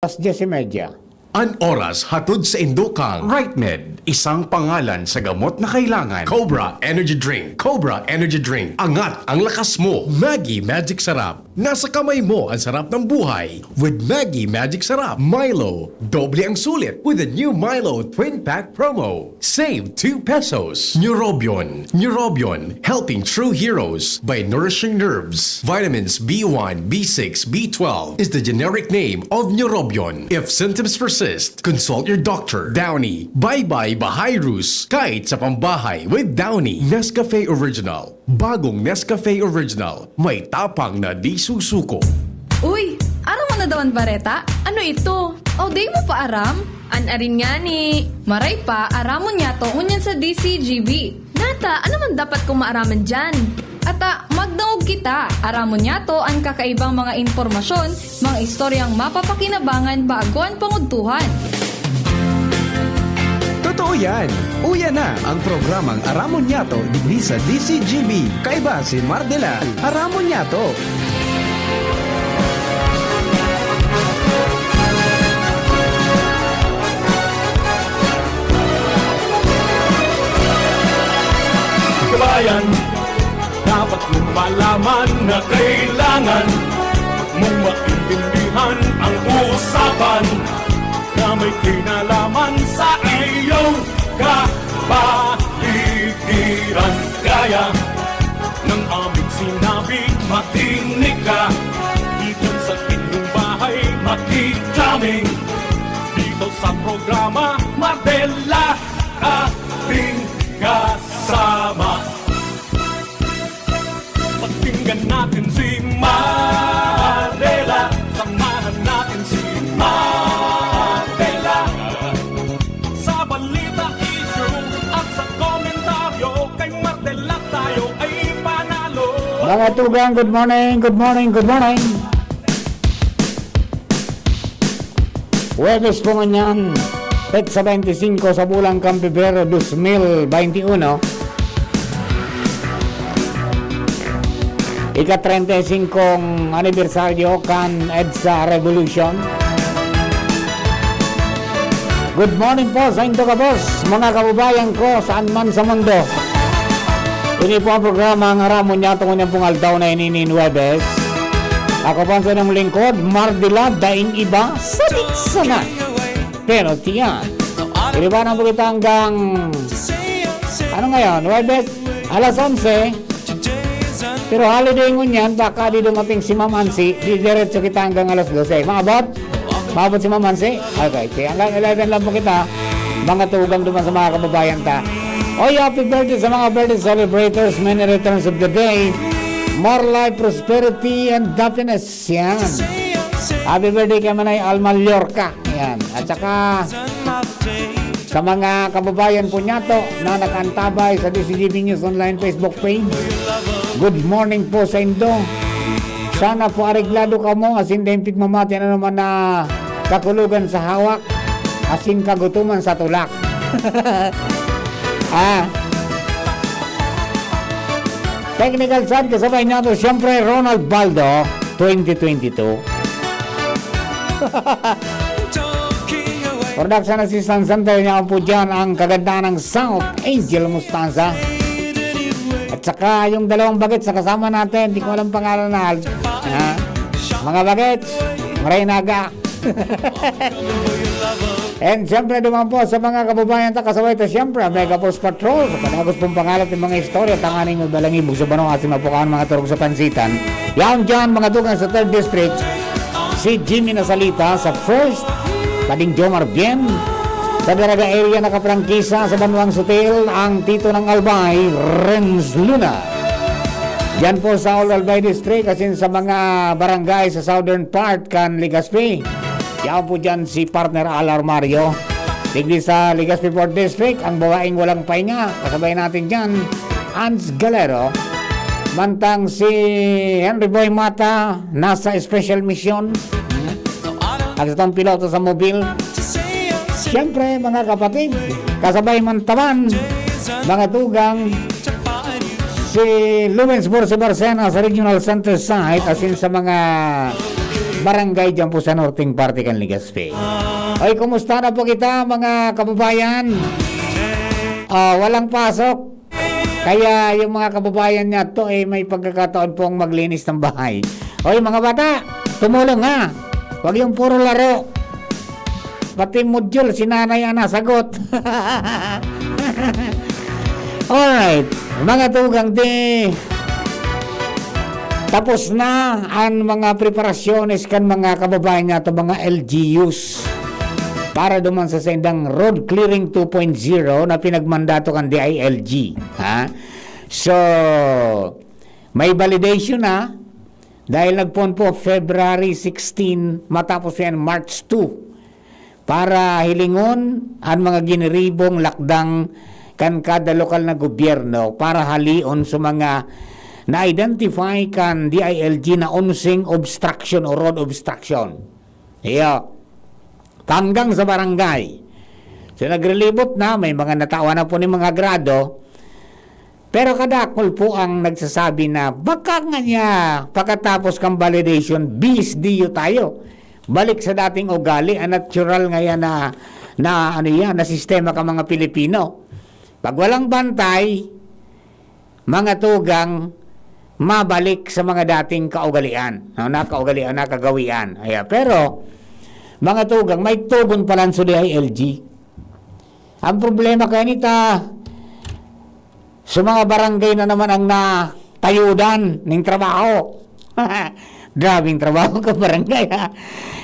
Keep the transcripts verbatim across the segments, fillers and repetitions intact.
Alas diyes y media. An oras hatod sa indokang Right Med, isang pangalan sa gamot na kailangan. Cobra Energy Drink. Cobra Energy Drink. Angat ang lakas mo. Maggi Magic Sarap. Nasa kamay mo ang sarap ng buhay with Maggi Magic Sarap. Milo, doble ang sulit with the new Milo Twin Pack Promo. Save two pesos. Neurobion. Neurobion, helping true heroes by nourishing nerves. Vitamins B one, B six, B twelve is the generic name of Neurobion. If symptoms persist, consult your doctor. Downy, bye-bye Bahayrus, kahit sa pambahay with Downy. Nescafe Original. Bagong Nescafe Original. May tapang na di susuko. Uy, aram mo na daw an bareta? Ano ito? O, di mo pa aram? An arin ngani. Maray pa, aramon niyato ngunyan sa D C G B. Nata, ano man dapat kong maaraman diyan? Ata, magdangog kita. Aramon niyato an kakaibang mga impormasyon, mga istoryang mapapakinabangan bago an pangudtuhan. Totoo yan! Uya na ang programang Aramon Niyato digdi sa D C G B. Kaiba si Mardela. Aramon Niyato! Kabayan, dapat mong malaman na kailangan mong maintindihan ang usapan na may kinalaman sa iyong kapaligiran. Kaya ng aming sinabi, makinig ka. Dito sa inyong bahay, makinig kami. Dito sa programa, Mardela, ating kasama. Pakinggan natin si Mardela. Samahan natin si Mardela. Sa balita, issue, at sa komentaryo, kay Mardela tayo ay panalo. Mga tugang, good morning, good morning, good morning. Huwebes po ngunyan, petsa twenty-cinco sa bulan kan Pebrero, dos mil veintiuno. Ika-treinta y cinco anibersaryo kan EDSA Revolution. Good morning po sa indo gabos, mga kababayan ko, saan man sa mundo. Ini po ang programa ang Aramon Niyato ngunyan pong aldaw na ini nin Huwebes. Ako po ang sa inyong lingkod, Mardela, daing iba, sabit sana. Pero tiyan, iribanan po kita hanggang, ano ngayon, Huwebes, alas onse. Pero holiday ngunyan, baka di dumating si Ma'am Ansi, di diretso kita hanggang alas dose. Maabot? Maabot si Ma'am Ansi? Okay, okay. Hanggang eleven lang po kita. Mga tugang duman sa mga kababayan ta. Oy, happy birthday sa mga birthday celebrators. Many returns of the day. More life, prosperity, and happiness. Yan. Happy birthday kay Manay Alma Llorca. Yan. At saka, sa mga kababayan po niyato na nakaantabay sa D C G B News Online Facebook page, good morning po sa indo. Sana po areglado kamo, asin dai pigmamati ano man na kakulogan sa hawak, asin kagutoman sa tulak. Ah. Technical side, kasabay niyato, siyempre, Ronald Baldo, twenty twenty-two. Production assistant center niya po dyan, ang kagandahan ng South, Angel Mostaza. At saka yung dalawang bagets na kasama natin, di ko alam pangalan na. Ha? Mga bagets, maray naga. And siyempre, duman po sa mga kababayan ta, kasabay ta siyempre, ang Mega Force Patrol. Sa padagos pong pangalat ng mga istorya, tanganing magbalangibog sa banong ating mapukahan mga turog sa pansitan. Yaon dyan, mga dugang sa third District, si Jimmy Nasalita sa first, Pading Jomar Bien. Sa Daraga area, nakaprangkisa sa Banwang Sutil, ang Tito ng Albay, Renz Luna. Diyan po sa Old Albay District, asin sa mga barangay sa southern part kan Legazpi. Yaon po dyan si Partner Al Armario. Digdi sa Legazpi Fourth District, ang babaeng walang pahinga. Kasabay natin dyan, Ans Galero. Mantang si Henry Boy Mata, nasa special mission. Ang satong piloto sa mobil. Siyempre, mga kapatid, kasabay man taman, mga tugang, si Lumens Borse Barcena sa Regional Center Site, asin sa mga Barangay diyan po sa norteng parte kan Legazpi. Oy, kumusta na po kita, mga kababayan? Ah, walang pasok. Kaya yung mga kababayan niya to, eh, may pagkakataon pong maglinis ng bahay. Oy, mga bata, tumulong ha. Huwag yung puro laro. Pati module, si nanay ang nasagot. Alright, mga tugang, di tapos na ang mga preparasyones kan mga kababayan nato, mga L G Us, para duman sa saindang road clearing two point zero na pinagmandato kan D I L G. Ha? So, may validation na dahil nagpoon po February sixteen, matapos yan March two, para hilingon an mga giniribong lakdang kan kada lokal na gobyerno para halion sa mga na-identify kan D I L G na onseng obstruction o road obstruction. Iyo. Hanggang sa barangay. So, naglilibot na, may mga natawan na po ni mga grado. Pero kadakul po ang nagsasabi na baka nga niya, pagkatapos kan validation, B S D U tayo. Balik sa dating ugali, ang natural nga yan na, na, ano yan, na sistema ka mga Pilipino. Pag walang bantay, mga tugang, mabalik sa mga dating kaugalian, no? Na kaugalian, na kagawian. Ayan. Pero, mga tugang, may tugon pala ang D I L G. Ang problema kaya nita, sa mga barangay na naman ang natayudan ning trabaho. Grabing trabaho ka barangay, ha?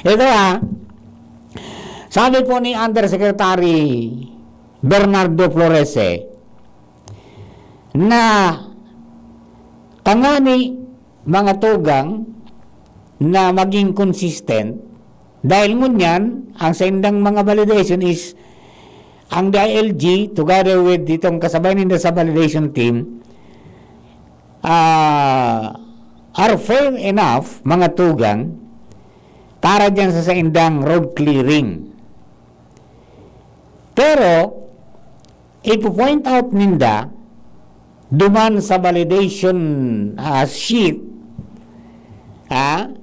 Ito, ha? Sabi po ni Undersecretary Bernardo Florese na tangani mga tugang na maging consistent. Dahil ngunyan, ang saindang mga validation is ang D I L G together with itong kasabay ninda sa validation team, ah, are fair enough, mga tugang, para dyan sa saindang road clearing. Pero, ipo-point out ninda duman sa validation, ah, sheet, ah,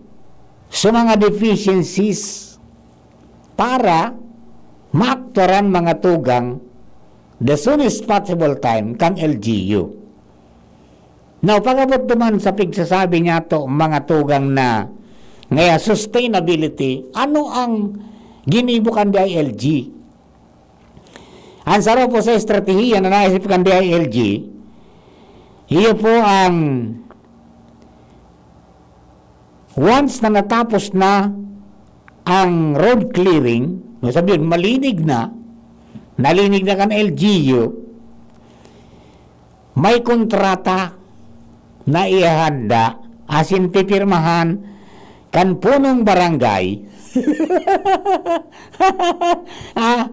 sa mga deficiencies para maaktuaran mga tugang the soonest possible time kan L G U. Now, pag-abot duman sa pigsasabi niya to, mga tugang na ngaya sustainability, ano ang ginibo kan D I L G? Ang saro po sa estratehiya na naisip kan D I L G, iyo po ang once na natapos na ang road clearing, no, sabi yun, malinig na, nalinig na kan L G U, may kontrata na ihahanda, asin pipirmahan kan punong barangay. Ah,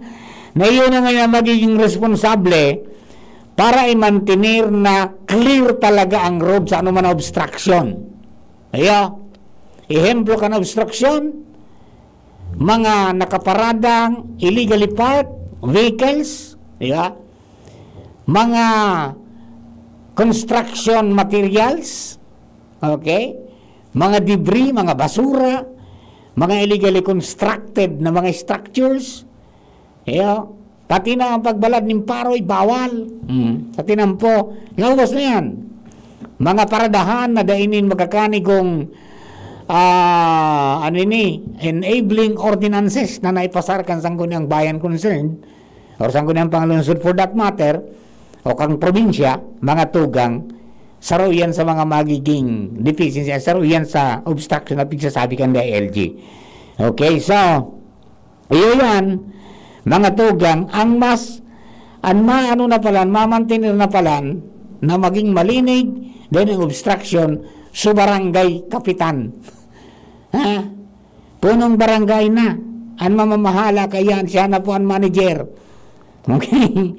na iyo na ngayon ang magiging responsable para i-mantener na clear talaga ang road sa anuman na obstruction. Ayo, ehemplo kan obstruction, mga nakaparadang illegally parked vehicles, ayo, mga construction materials, okay? Mga debris, mga basura, mga illegally constructed na mga structures, iyo, pati na ang pagbalad nin paroy, bawal. Hmm. Sa tinampo, naubos na yan. Mga paradahan na dai nin magkakani kung, ah, ano ini, enabling ordinances na naipasar kan Sangguniang Bayan concerned, or Sangguniang Panglungsod for that matter, o kang probinsya, mga tugang, saro yan sa mga magiging deficiency, saro yan sa obstruction na pigsasabi kan D I L G. Okay, so, iyo yan, mga tugang, ang mas, ang maano na palan, mamantener na palan, na maging malinig, then ang obstruction, sa barangay kapitan. Ha? Punong barangay na. Ang mamamahala kayan, siya na po ang manager. Okay?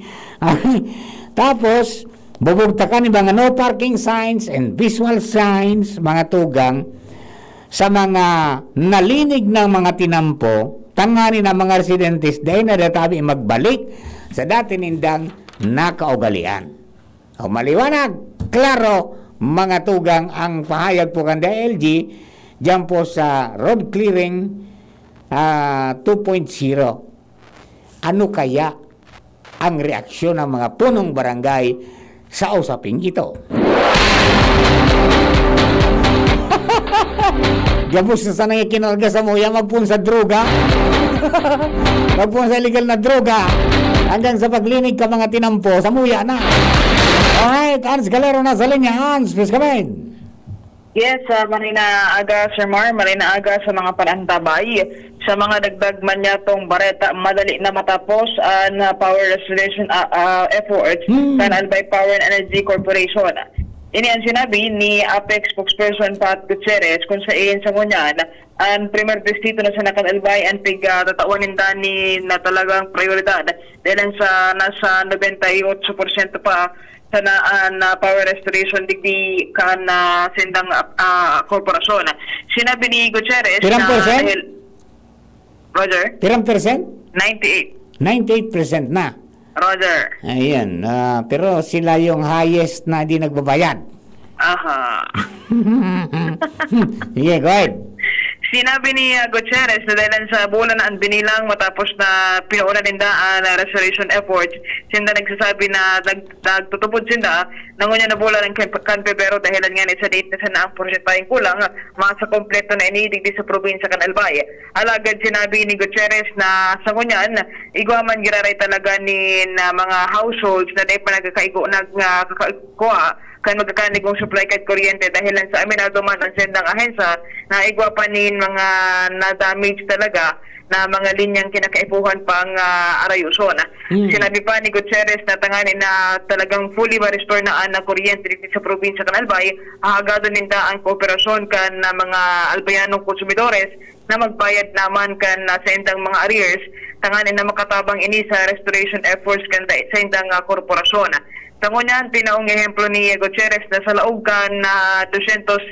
Tapos, bubugtakan yung mga no parking signs and visual signs, mga tugang, sa mga nalinig ng mga tinampo, tanganing ang mga residentes dai na databi magbalik sa dati nindang nakaugalian. O, maliwanag, klaro, mga tugang, ang pahayag po kan D I L G, diyan po sa road clearing, ah, two point zero. Ano kaya ang reaksyon ng mga punong barangay sa usaping ito? Gabos na sana yung kinarga sa muya, magpun sa droga. Magpun sa illegal na droga. Hanggang sa paglinig ka mga tinampo, sa muya na. Alright, Hans Galero na sa linya. Hans, please come in. Yes, ah, marhay na aga, Sir Mar, marhay na aga sa mga panantabay. Sa mga dagdag man niya tong bareta, madali na matapos ang, ah, power restoration, ah, ah, efforts Hmm. kan Albay Power and Energy Corporation. Ini ang sinabi ni APEC spokesperson Pat Gutierrez, kung sa iyan sa ngunyan, ang primer distrito na sa Nakan Albay ang pig, ah, tatawan ninda ni na talagang prioridad dahil sa nasa ninety-eight percent pa sana an, ah, power restoration digdi kan, ah, sendang, ah, korporasyon. Sinabi ni Gutierrez Pirang na percent? dahil, Roger? Pirang percent? Ninety-eight. Ninety-eight percent na. Roger. Ayan. Ah, pero sila yung highest na di nagbabayad. Aha. Sige, go ahead. Sinabi ni, ah, Gutierrez na dahil sa bulan na ang binilang matapos na pinuunan ninda ang, ah, restoration efforts, sinda nagsasabi na nag-, nagtutubod sinda na ngunyan na bulan ang kan, kan Pebrero dahilan nga ni sa date na sana ang porsyentaheng kulang masa kompleto na ini digdi sa probinsya kan Albay. Alagad sinabi ni Gutierrez na sa ngunyan, igwa man giraray talaga ni na mga households na dai pa nagkakaigo nag, nga kaka-, kuha kan magkakanigong supply kan kuryente dahil lang sa aminado man ang sendang ahensya na igwa pa nin mga na-damage talaga na mga linyang kinakaipuhan pang, ah, arayuson. Hmm. Sinabi pa ni Gutierrez na tanganing na talagang fully ma-restore na ang kuryente dito sa probinsya kan Albay, hahagadon ninda ang kooperasyon kan, ah, mga Albayanong konsumidores na magbayad naman kan, ah, saindang mga arrears, tanganing na makatabang ini sa restoration efforts kan dai-, saindang, ah, korporasyon. Sa ngunyan, pinaong ehemplo ni Gutierrez na sa laog kan, ah, dosyentos,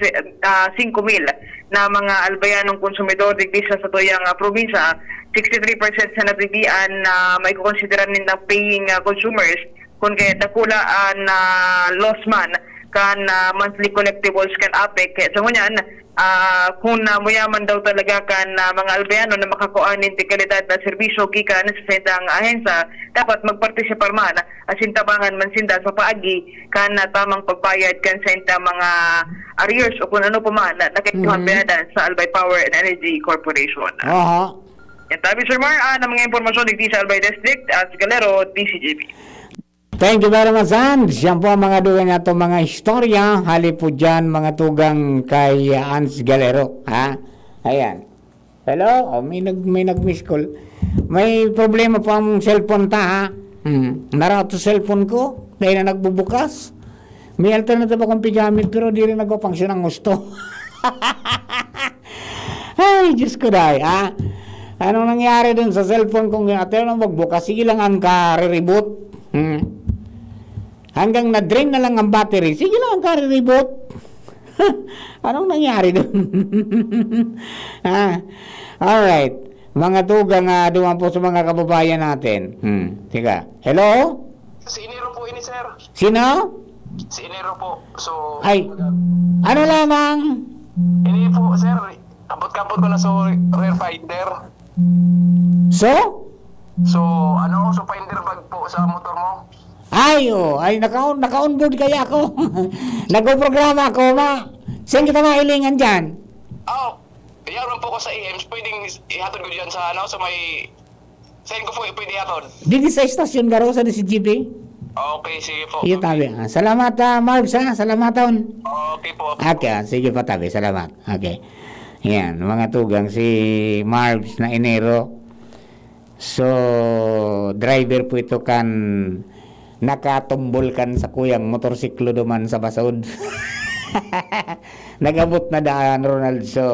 ah, singko mil na mga Albayanong konsumidor digdi sa satuyang, ah, probinsya, sixty-three percent sa nabigyan na maikokonsidera nindang paying, ah, consumers, kun kaya dakula an, ah, loss man kan, ah, monthly collectibles kan APEC. Kaya sa ngunyan, ah, kun, ah, muyaman daw talaga kan, ah, mga Albayano na makakua nin dekalidad na serbisyo gikan sa saindang ahensya, dapat magpartisipar man asin tabangan man sinda sa paagi kan, ah, tamang pagbayad kan saindang mga arrears o kun ano pa man na, na kaipuhan Mhm. bayadan sa Albay Power and Energy Corporation. Aha. Yan tabi, Sir Mar, ah, na mga impormasyon digdi sa Albay District, Hans Galero, D C G B. Thank you very much, Hans. Yan po ang mga dugang nato mga istorya. Hali po dyan, mga tugang kay Hans Galero. Ha? Ayan. Hello? Oh, may nag-, may nag-miss call. May problema po ang cellphone ta, ha? Hmm. Naraot sa cellphone ko. Dahil na nagbubukas. May alternative akong pigamit, pero di rin nagpapangsyon ang gusto. Ay, Diyos ko, day, ha? Anong nangyari dun sa cellphone kong yun? Ate, ano, magbukas? Sige lang ang kare-reboot. Hmm. Hanggang na-drain na lang ang battery. Sige lang ang kare-reboot. Anong nangyari dun? Ha? Alright. Mga tugang, ah, duman po sa mga kababayan natin. Hmm. Teka. Hello? Si Enero po ini, sir. Sino? Si Enero po. So, Ay. Ano lamang? Ini po, sir. Abot-abot ko na so rear fender. So? So, ano, so fender bag po sa motor mo? Ay, oh. Ay, naka-, naka-onboard kaya ako. Nagpo-programa ako, ma. Saan kita mahilingan dyan? Oh, yaron po ko sa E M. Pwedeng ihatod ko dyan sa, ano, sa may, saan ko po pwede ihatod? Dito sa estasyon, Garo, sa D C G P. Okay, sige po. Iyo, tabi. Ah, salamat, ah, Marvs, ha? Salamaton. Okay po. Okay, ah, sige po, tabi. Salamat. Okay. Yan, mga tugang, si Marvs na Enero. So, driver po ito kan nakatumbol kan sakuyang motorsiklo duman sa basod. Nag-abot na daan, Ronald. So,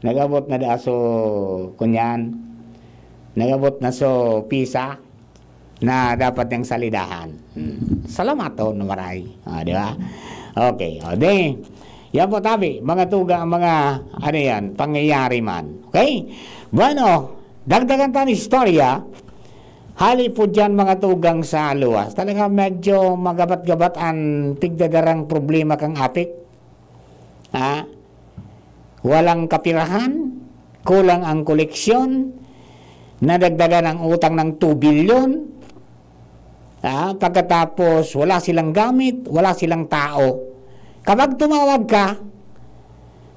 nag-abot na da, so, kunyan. Nag-abot na, so, pisa na dapat niyang salidahan. Hmm. Salamaton na maray. Ah, di ba? Okay. O, di. Yan po, tabi. Mga tuga, mga, ano yan, pangyayari man. Okay? Bueno, dagdagan ta ni istorya. Hali po dyan, mga tugang sa luwas. Talaga medyo magabat-gabat ang pigdadarang problema kang APEC. Ha? walang kapirahan, kulang ang koleksyon, nadagdagan ang utang ng two billion, ah, pagkatapos wala silang gamit, wala silang tao. Kapag tumawag ka,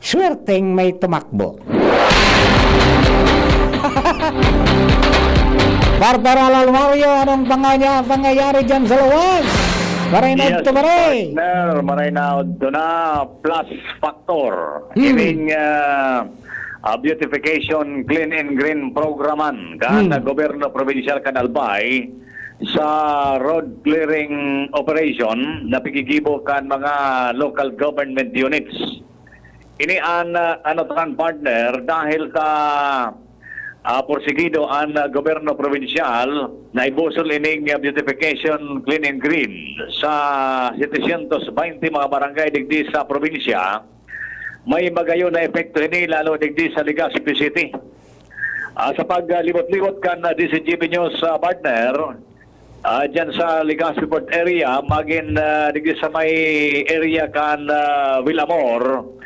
swerteng may tumakbo. Partner Alan Mario, anong panganya-, pangyayari dyan sa luwas? Maray na Yes, ito, pare. Partner, maray na ito na plus factor. Hmm. Ining, ah, ah, beautification clean and green programan kan Hmm. gobyerno probinsyal kan Albay sa road clearing operation na pigigibo kan mga local government units. Ini an, ah, ano tan, partner, dahil ta, ah, porsigido an, ah, gobyerno probinsyal na ibusol ining, ah, beautification clean and green sa setecientos baynte mga barangay digdi sa probinsya, may magayon na epekto ini lalo digdi sa Legazpi City. Ah, sa paglibot-libot kan, ah, D Z G B News, ah, partner, ah, dyan sa Legazpi Port area, magin, ah, digdi sa may area kan, ah, Villamor,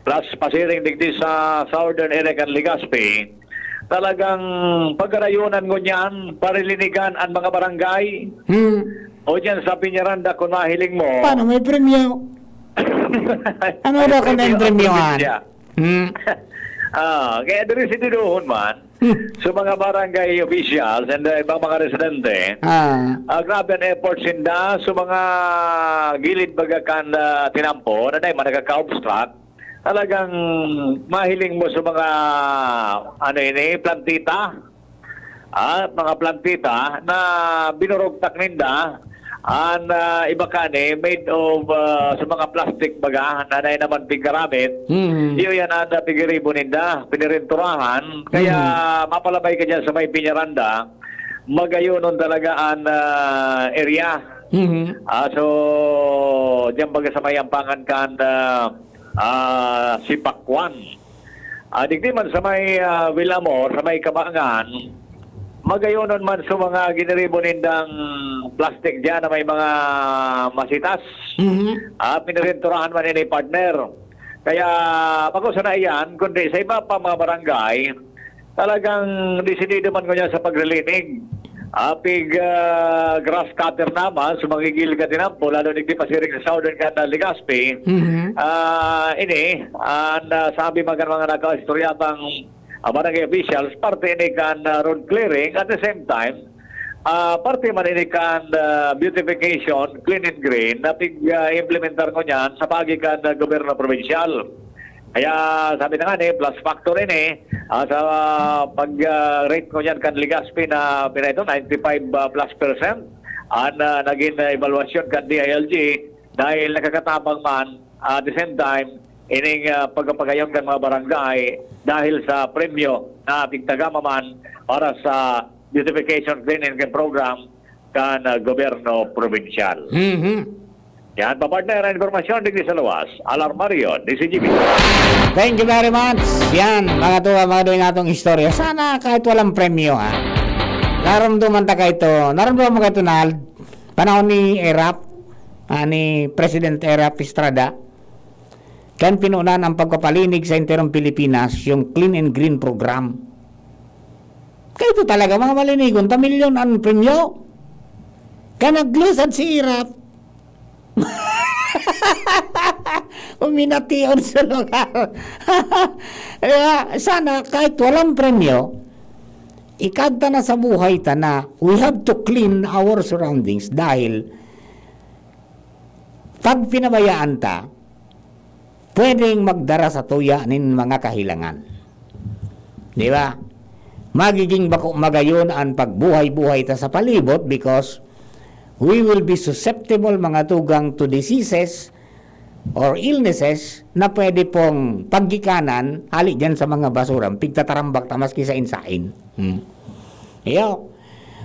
plus pasiring digdi sa southern area kan Legazpi, talagang pagkarayonan ngunyan, parilinigan an mga barangay. Hmm. O dyan sa Peñaranda, kung mahiling mo. Paano may premyo? Ano May daw kung premyo ang premyohan? Probinsya. Hmm. Ah, kaya diri si Didohon man, Hmm. sa mga barangay officials and, uh, ibang mga residente, Ah. ah, grabe ang efforts ninda sa mga gilid baga kan, ah, tinampo, na dahil man nagkaka-obstruct. Talagang mahiling mo sa mga, ano ini, plantita. Ah, mga plantita na binurugtak ninda, an, ah, iba kani made of, ah, sa mga plastic baga, na dai naman piggaramit. Mm. Iyo yan an, ah, pigiribo ninda, pinirinturahan. Kaya Mm. mapalabay ka dyan sa may Peñaranda, magayonon talaga an, ah, area. Mm. Ah, so, dyan baga sa may ampangan kan, ah, ah, Sipakwan. Ah, digdi man sa may, ah, Villamor, sa may Kabangan, magayonon man sa mga giniribo nindang plastic diyan na may mga masitas. Mhm. Ah, pinirinturahan man ini, partner. Kaya, bako sana iyan, kundi sa iba pa mga barangay, talagang desidido man ngunyan sa paglilinig. Apig, ah, grass cutter naman, sa mga gigil ka tinampo, lalo digdi pasiring sa Southern kan Legazpi. Mhm. Ah, ini, an, ah, sabi man kan mga nakaistorya tang, ah, barangay officials, parte ini kan, ah, road clearing. At the same time, ah, parte man ini kan, ah, beautification, clean and green, na pig, ah, implementar ngunyan sa paagi kan, ah, gobyerno probinsyal. Kaya sabi na nga ni, plus factor ini, ah, sa pag, ah, rate ngunyan kan Legazpi na pinaito, ninety-five plus percent, an, ah, nagin, ah, evaluasyon kan D I L G dahil nakakatabang man, ah, at the same time, ining, ah, pagpapagayon kan mga barangay dahil sa premyo na pigtagama man para sa beautification cleaning program kan, ah, gobyerno probinsyal. Mhm. Yan pa, partner, ang impormasyon digdi sa luwas. Alarmario, D Z G B. Thank you very much. Yan, mga tuwa, mga duwing atong istorya. Sana kahit walang premyo, ha? Naramdaman ta kayo to. Naramdaman mo kayo to, Nald? Panahon ni Erap, ah, ni President Erap Estrada, kan pinunan ang pagpapalinig sa enterong Pilipinas, yung Clean and Green Program. Kayo to talaga, mga malinigon, ta milyon ang premyo. Ka naglusad si Erap. Umination sa lugar. Kaya sana kahit walang premyo, ikagta na sa buhay ta na we have to clean our surroundings dahil pag pinabayaan ta, pwedeng magdara sa tuya nin mga kahilangan. Di ba? Magiging bako magayon ang pagbuhay-buhay ta sa palibot because we will be susceptible, mga tugang, to diseases or illnesses na pwede pong paggikanan hali dyan sa mga basura, pigtatarambak ta maski sain-sain. Hmm. Iyo.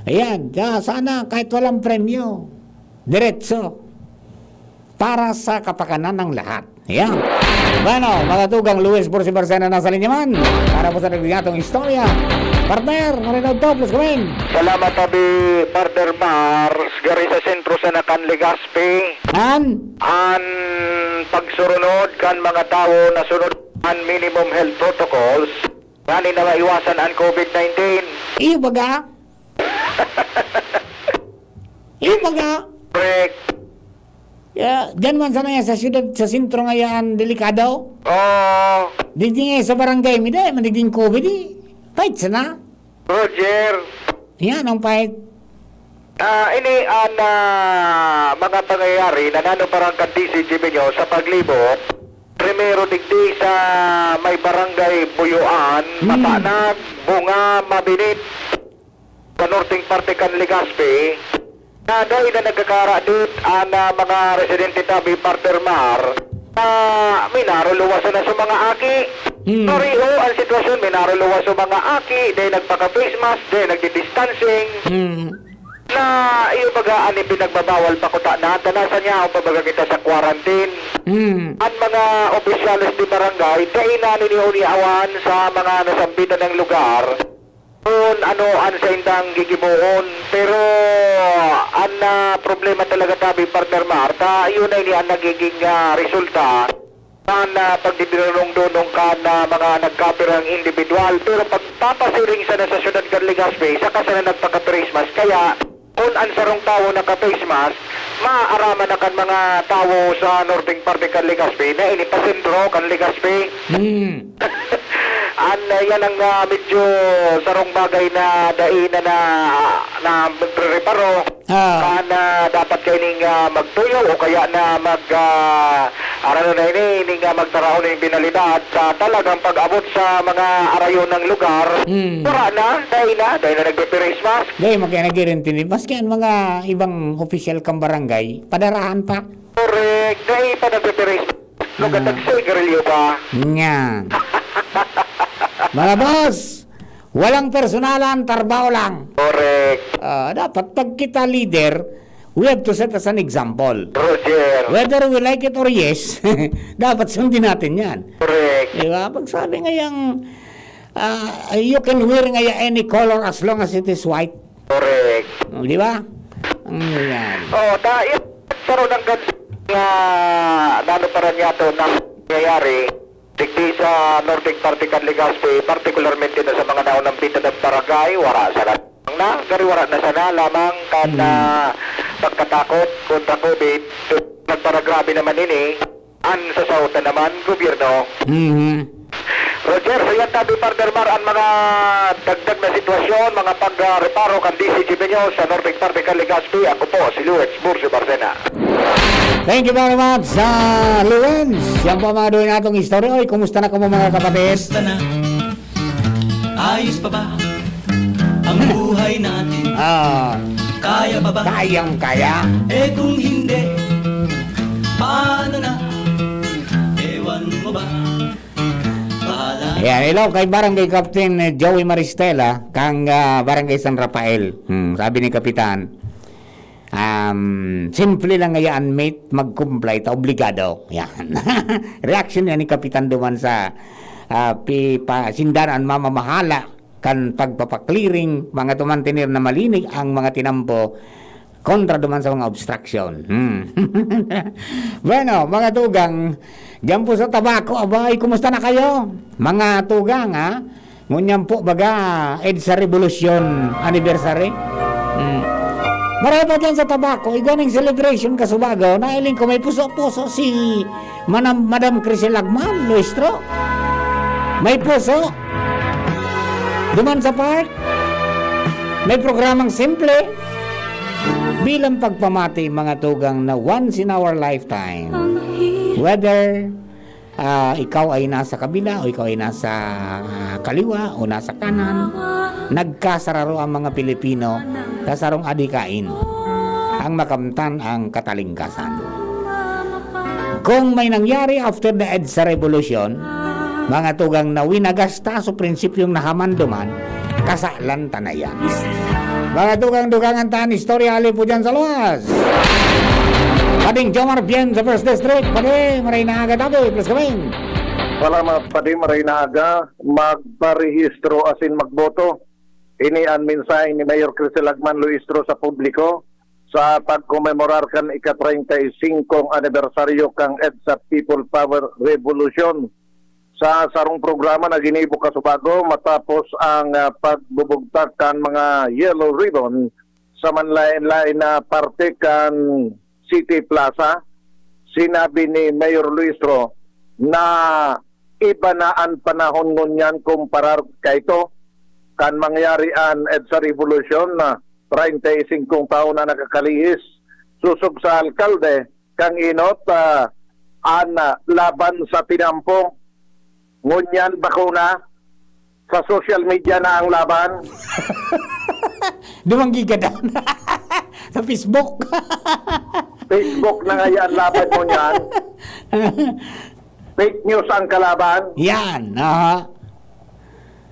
Ayan, kaya sana kahit walang premyo, diretso. Para sa kapakanan ng lahat. Ayan. Bueno, mga tugang, Luis Borsi Barcena nasa linya man. Para po sa nagbigatong istorya. Partner, marinod to, please comment. Salamat, abi, Partner Mars. Gari sa sentro sa Nakan, Legazpi. An? An pagsurunod kan mga tawo na sunod an minimum health protocols, nganing na maiwasan an COVID nineteen. Iyo baga? Iyo baga? Correct. Ya, diyan man sana yan sa syudad, sa sentro nga yan, delikado. Oo. Digdi nga sa barangay, may dai man digding COVID eh. Pait sana. Roger. Yan ang pait. Ah, ini an, ah, mga pangyayari na nanuparan kan D C G Minyo sa paglibot. Primero digdi sa may barangay Buyuan, Hmm. Matanag, Bunga, Mabinit, sa norteng parte kan Legazpi, na dai na nagkakara dit an, ah, mga residente tabi, Partner Mar, na minaruluwas na sa mga aki. Hmm. Pareho ang sitwasyon, minaruluwas sa mga aki, dai nagpaka-face mask, dai nagdi-distancing. Hmm. Na, iyo baga, an ipinagbabawal pa kuta na, ta nasa niya, o pa baga kita sa quarantine. Hmm. An mga opisyales di barangay, dai na niniuniawan sa mga nasambitan ng lugar kung ano an saindang gigibohon. Pero, an, ah, problema talaga tabi, Partner Mar, ta, yun na ini an nagiging, ah, resulta kan, ah, pagdidinunong-dunong kan, ah, mga nagkapirang indibidwal. Pero pagpapasiring sana sa syudad kan Legazpi, saka sana nagpaka-face mask. Kaya, kun an sarong tawo naka-face mask, maaaraman na kan mga tawo sa norteng parte kan Legazpi, na ini pa sentro kan Legazpi. Hmm. An, ah, yan ang, ah, medyo sarong bagay na dai na, na, na nagre-reparo. Ah. Kan, ah, dapat kaining, ah, magtuyo o kaya na mag, ah, ano na ini, ining, ah, magtaraon ning penalidad sa talagang pag-abot sa mga arayon ng lugar. Hmm. Wala na, dai na, dai na nagpe-face mask. Dai, mag-, nag-guarantee. Maski ang mga ibang opisyal kang barangay, padarahan pa. Correct, dai pa nagpe-face mask. Lugatag Ah. sigarilyo ba? Nyan. Mga boss, walang personalan, trabaho lang. Correct. Ah, dapat pag kita leader, we have to set as an example. Roger. Whether we like it or yes, dapat sundin natin yan. Correct. Di ba? Pag sabi ngayang, ah, you can wear ngaya any color as long as it is white. Correct. Oh, di ba? Ang nangyayari. Oh, ta-, yung saro ng gans-, nga, nano pa rin yato na nangyayari, digdi sa norteng parte kan Legazpi, partikularmente na sa mga naunang pita ng barangay, wala sana na, gari wala na sana lamang kan, Hmm. ah, pagkatakot kontra COVID. Nagparagrabe naman ini, an sa saot na naman, gobyerno. Mhm. Roger, sa yan tabi, Partner Mar, ang mga dagdag na sitwasyon, mga pag-, ah, reparo kan D C G Minyo sa norteng parte kan Legazpi. Ako po, si Luis Bursi Barcena. Thank you very much, ah, Luens. Yan po ang mga duhin natong istorya. Oy, kumusta na kamo, mga kapatid? Kumusta na? Ayos pa ba ang buhay natin? Ah. Kaya pa ba? Kayang-kaya. Eh, kung hindi, paano na? Ewan mo ba? Bahala. Ayan, hello kay Barangay Captain, eh, Joey Maristela, kang, ah, Barangay San Rafael. Hmm, sabi ni Kapitan, um, simple lang ngayaan, mate, mag-comply ta, obligado. Yan. Reaction yan ni Kapitan duman sa, ah, pi-, pa-, sindan an mamamahala kan pagpapakliring, mga tumantinir na malinig ang mga tinampo kontra duman sa mga obstruction. Hmm. Bueno, mga tugang, diyan po sa Tabaco, abay, kumusta na kayo? Mga tugang, ha? Ngunyan po, baga, EDSA Revolution Anniversary. Hmm. Marami pa dyan sa Tabaco, igwa ng celebration kasubago, nailing ko may puso-puso si Manam-, Madam Crisel Lagman, Luistro. May puso. Duman sa park, may programang simple. Bilang pagpamati, mga tugang, na once in our lifetime, whether, ah, ikaw ay nasa kabila o ikaw ay nasa, ah, kaliwa o nasa kanan, nagkasararo ang mga Pilipino sa sarong adikain, ang makamtan ang katalingkasan. Kung may nangyari after the EDSA Revolution, mga tugang, na winagasta sa prinsipyong nahamanduman, kasalan ta na yan. Mga tugang, dugangan ta an istorya, hali po dyan sa luwas. Pading Jomar Bien sa First District. Padi, maray na aga, tabi, please come in. Salamat, Padi, maray na aga. Magparehistro asin magboto. Ini an mensahe ni Mayor Crisel Lagman Luistro sa publiko sa pagkomemorar kan ika-treinta y cinco anibersaryo kan EDSA People Power Revolution. sa sarong programa na ginibo kasubago matapos ang, ah, pagbubugtak kan mga Yellow Ribbon sa manlaen-laen na parte kan City Plaza. Sinabi ni Mayor Luistro na iba na an panahon ngunyan kumparar kaito kan mangyari an EDSA Revolution na treinta y cinco taon na nakakalihis. Sosog sa alkalde, kan enot, ah, an, ah, laban sa tinampo. Ngunyan, bako na, sa social media na ang laban. Dumanggi ka doon. Sa Facebook. Facebook na ngayon laban mo niyan. Fake news ang kalaban. Yan. Aha.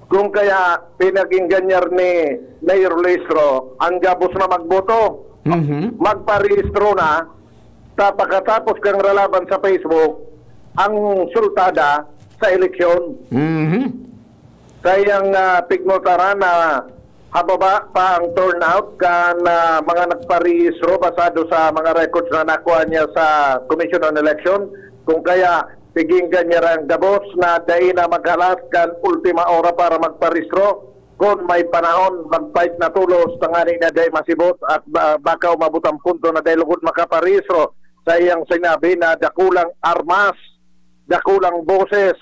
Kung kaya pinag-ingganyar ni Mayor Luistro ang gabos na magboto, Mhm. magparehistro na, ta pagkatapos kang ralaban sa Facebook, ang sultada sa eleksyon. Mhm. Sa iyang, ah, pignotaran na hababa pa ang turnout kan, ah, mga nagparehistro basado sa mga records na nakuha niya sa Commission on Election. Kung kaya, piginggan niya ang gabos na dai na maghalas kan ultima ora para magparehistro. Kun may panahon, magpait na tulos, tangani na dai masibot at ba-, baka umabot ang punto na dai lugod makaparehistro. Sa iyang sinabi na dakulang armas, dakulang boses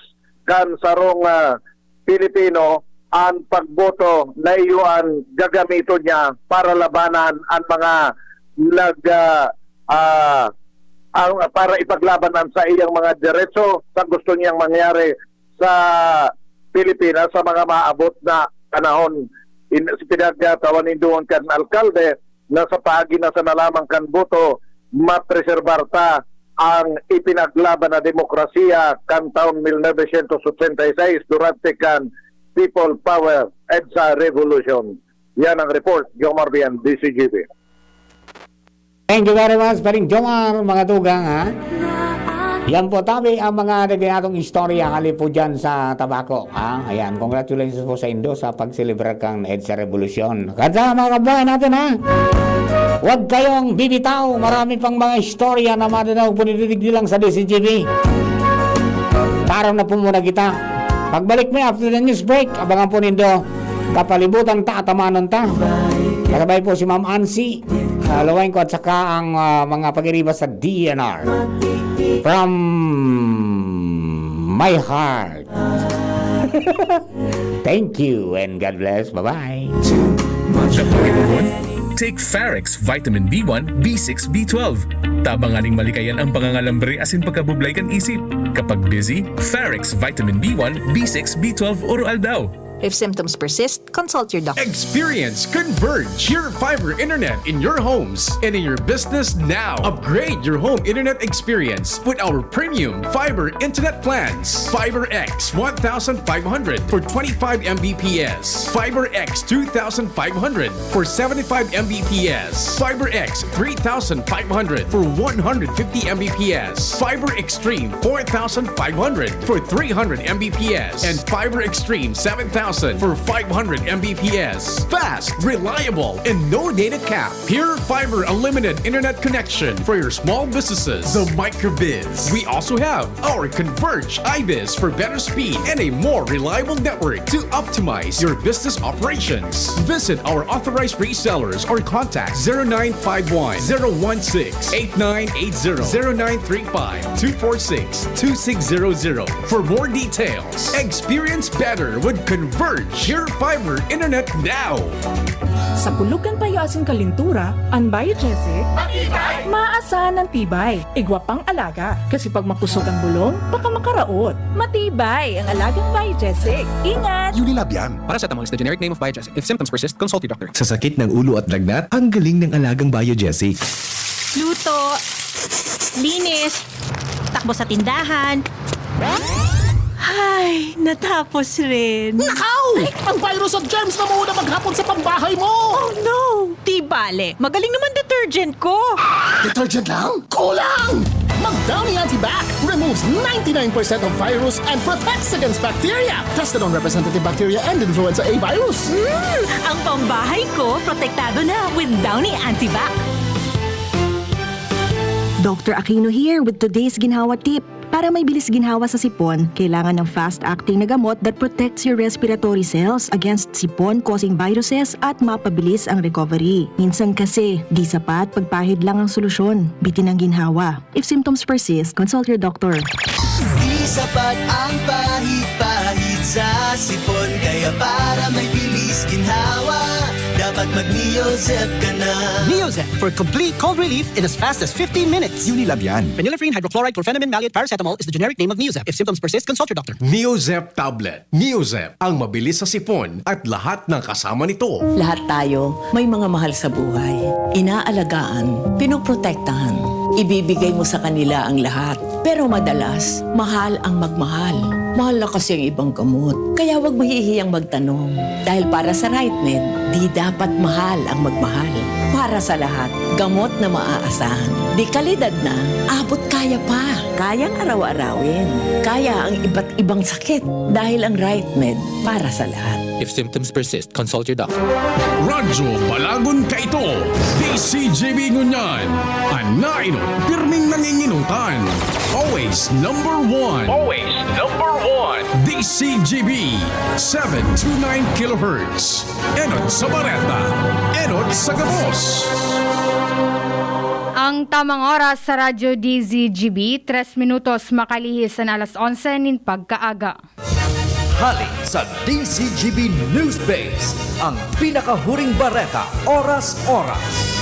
kan sarong, ah, Pilipino, ang pagboto na iyo ang gagamiton niya para labanan ang mga nag, ah, ah, ang, para ipaglaban ang sa iyang mga diretso sa gusto niyang mangyari sa Pilipinas sa mga maabot na panahon. In, pinagkatawan nindoon kan alkalde na sa paagi na sana lamang kan boto, mapreserbar ta ang ipinaglaban na demokrasiya kan taon mil novecientos otsenta y seis durante kan People Power EDSA Revolution. Yan ang report, Jomar Bian, D C G B. Thank you very much, Paring Jomar, mga tugang, ha? Yan po, tabi ang mga nagayatong istorya hali po dyan sa Tabaco, ha? Ayan, congratulations po sa indo sa pagselebrar kang EDSA Revolution. Kaya mga kabayan natin, ha? Huwag kayong bibitaw. Marami pang mga istorya na madadao po didigdi lang sa D C G B. Taro na po muna kita. Pagbalik mo after the news break, abangan po nindo. Kapalibutan ta, atamanon ta. Kasabay po si Ma'am Ansi, ah, Luwengco at saka ang, ah, mga pag-iriba sa D N R. From my heart. Thank you and God bless. Bye-bye. Nabuhay mo ron? Take Farex Vitamin B one, B six, B twelve. Tabanganing malikayan ang pangangalambre asin pagkabublay kan isip. Kapag busy, Farex Vitamin B one, B six, B twelve Oro Aldaw. If symptoms persist, consult your doctor. Experience Converge Pure Fiber Internet in your homes and in your business now. Upgrade your home internet experience with our premium fiber internet plans. Fiber X one thousand five hundred for twenty-five M B P S. Fiber X two thousand five hundred for seventy-five M B P S. Fiber X three thousand five hundred for one hundred fifty M B P S. Fiber Extreme four thousand five hundred for three hundred M B P S. And Fiber Extreme seven thousand for five hundred M B P S. Fast, reliable, and no data cap. Pure Fiber Unlimited Internet Connection for your small businesses. The Microbiz. We also have our Converge iBiz for better speed and a more reliable network to optimize your business operations. Visit our authorized resellers or contact zero nine five one, zero one six, eight nine eight zero, zero nine three five, two four six, two six zero zero for more details. Experience better with Converge Pure Fiber Internet now. Sa pulugan payo asin kalintura, an Biogesic, maasan an tibay. Igwa pang alaga, kasi pag makusog ang bulong, baka makaraot. Matibay ang alagang Biogesic. Ingat! Unilab yan. Paracetamol is the generic name of Biogesic. If symptoms persist, consult your doctor. Sa sakit ng ulo at lagnat, ang galing ng alagang Biogesic. Luto, linis, takbo sa tindahan. Ay, natapos rin. Nakaw! Ang virus at germs na muna maghapon sa pambahay mo! Oh no! Di bale, magaling naman detergent ko. Detergent lang? Kulang! Mag Downy Antibac removes ninety-nine percent of virus and protects against bacteria. Tested on representative bacteria and influenza A virus. Hmm, ang pambahay ko, protektado na with Downy Antibac. Doctor Aquino here with today's Ginhawa Tip. Para may bilis ginhawa sa sipon, kailangan ng fast-acting na gamot that protects your respiratory cells against sipon-causing viruses at mapabilis ang recovery. Minsan kasi, di sapat pagpahid lang ang solusyon. Bitin ang ginhawa. If symptoms persist, consult your doctor. Di sapat ang pahid-pahid sa sipon, kaya para may bilis ginhawa, dapat mag-Neozep ka na. Neozep for complete cold relief in as fast as fifteen minutes. Unilab yan. Phenylephrine, hydrochloride, chlorphenamine, maleate, paracetamol is the generic name of Neozep. If symptoms persist, consult your doctor. Neozep tablet. Neozep, ang mabilis sa sipon at lahat ng kasama nito. Lahat tayo may mga mahal sa buhay. Inaalagaan, pinoprotektahan. Ibibigay mo sa kanila ang lahat. Pero madalas, mahal ang magmahal. Mahal na kasi ang ibang gamot. Kaya wag mahihiyang magtanong. Dahil para sa RightMed, di dapat mahal ang magmahal. Para sa lahat, gamot na maaasahan. Di kalidad na, abot kaya pa. Kayang araw-arawin. Kaya ang iba't ibang sakit. Dahil ang RightMed para sa lahat. If symptoms persist, consult your doctor. Radyo Balagon Kaito, D C G B Ngunyan, an nainot, pirming nanginginutan. Always number one. Always number one. D C G B, seven two nine kilohertz. Enot sa bareta, enot sa gabos. Ang tamang oras sa Radyo D Z G B, tres minutos makalihis an alas onse nin pagkaaga. Hali sa D Z G B News Base, ang pinakahuring bareta, oras-oras.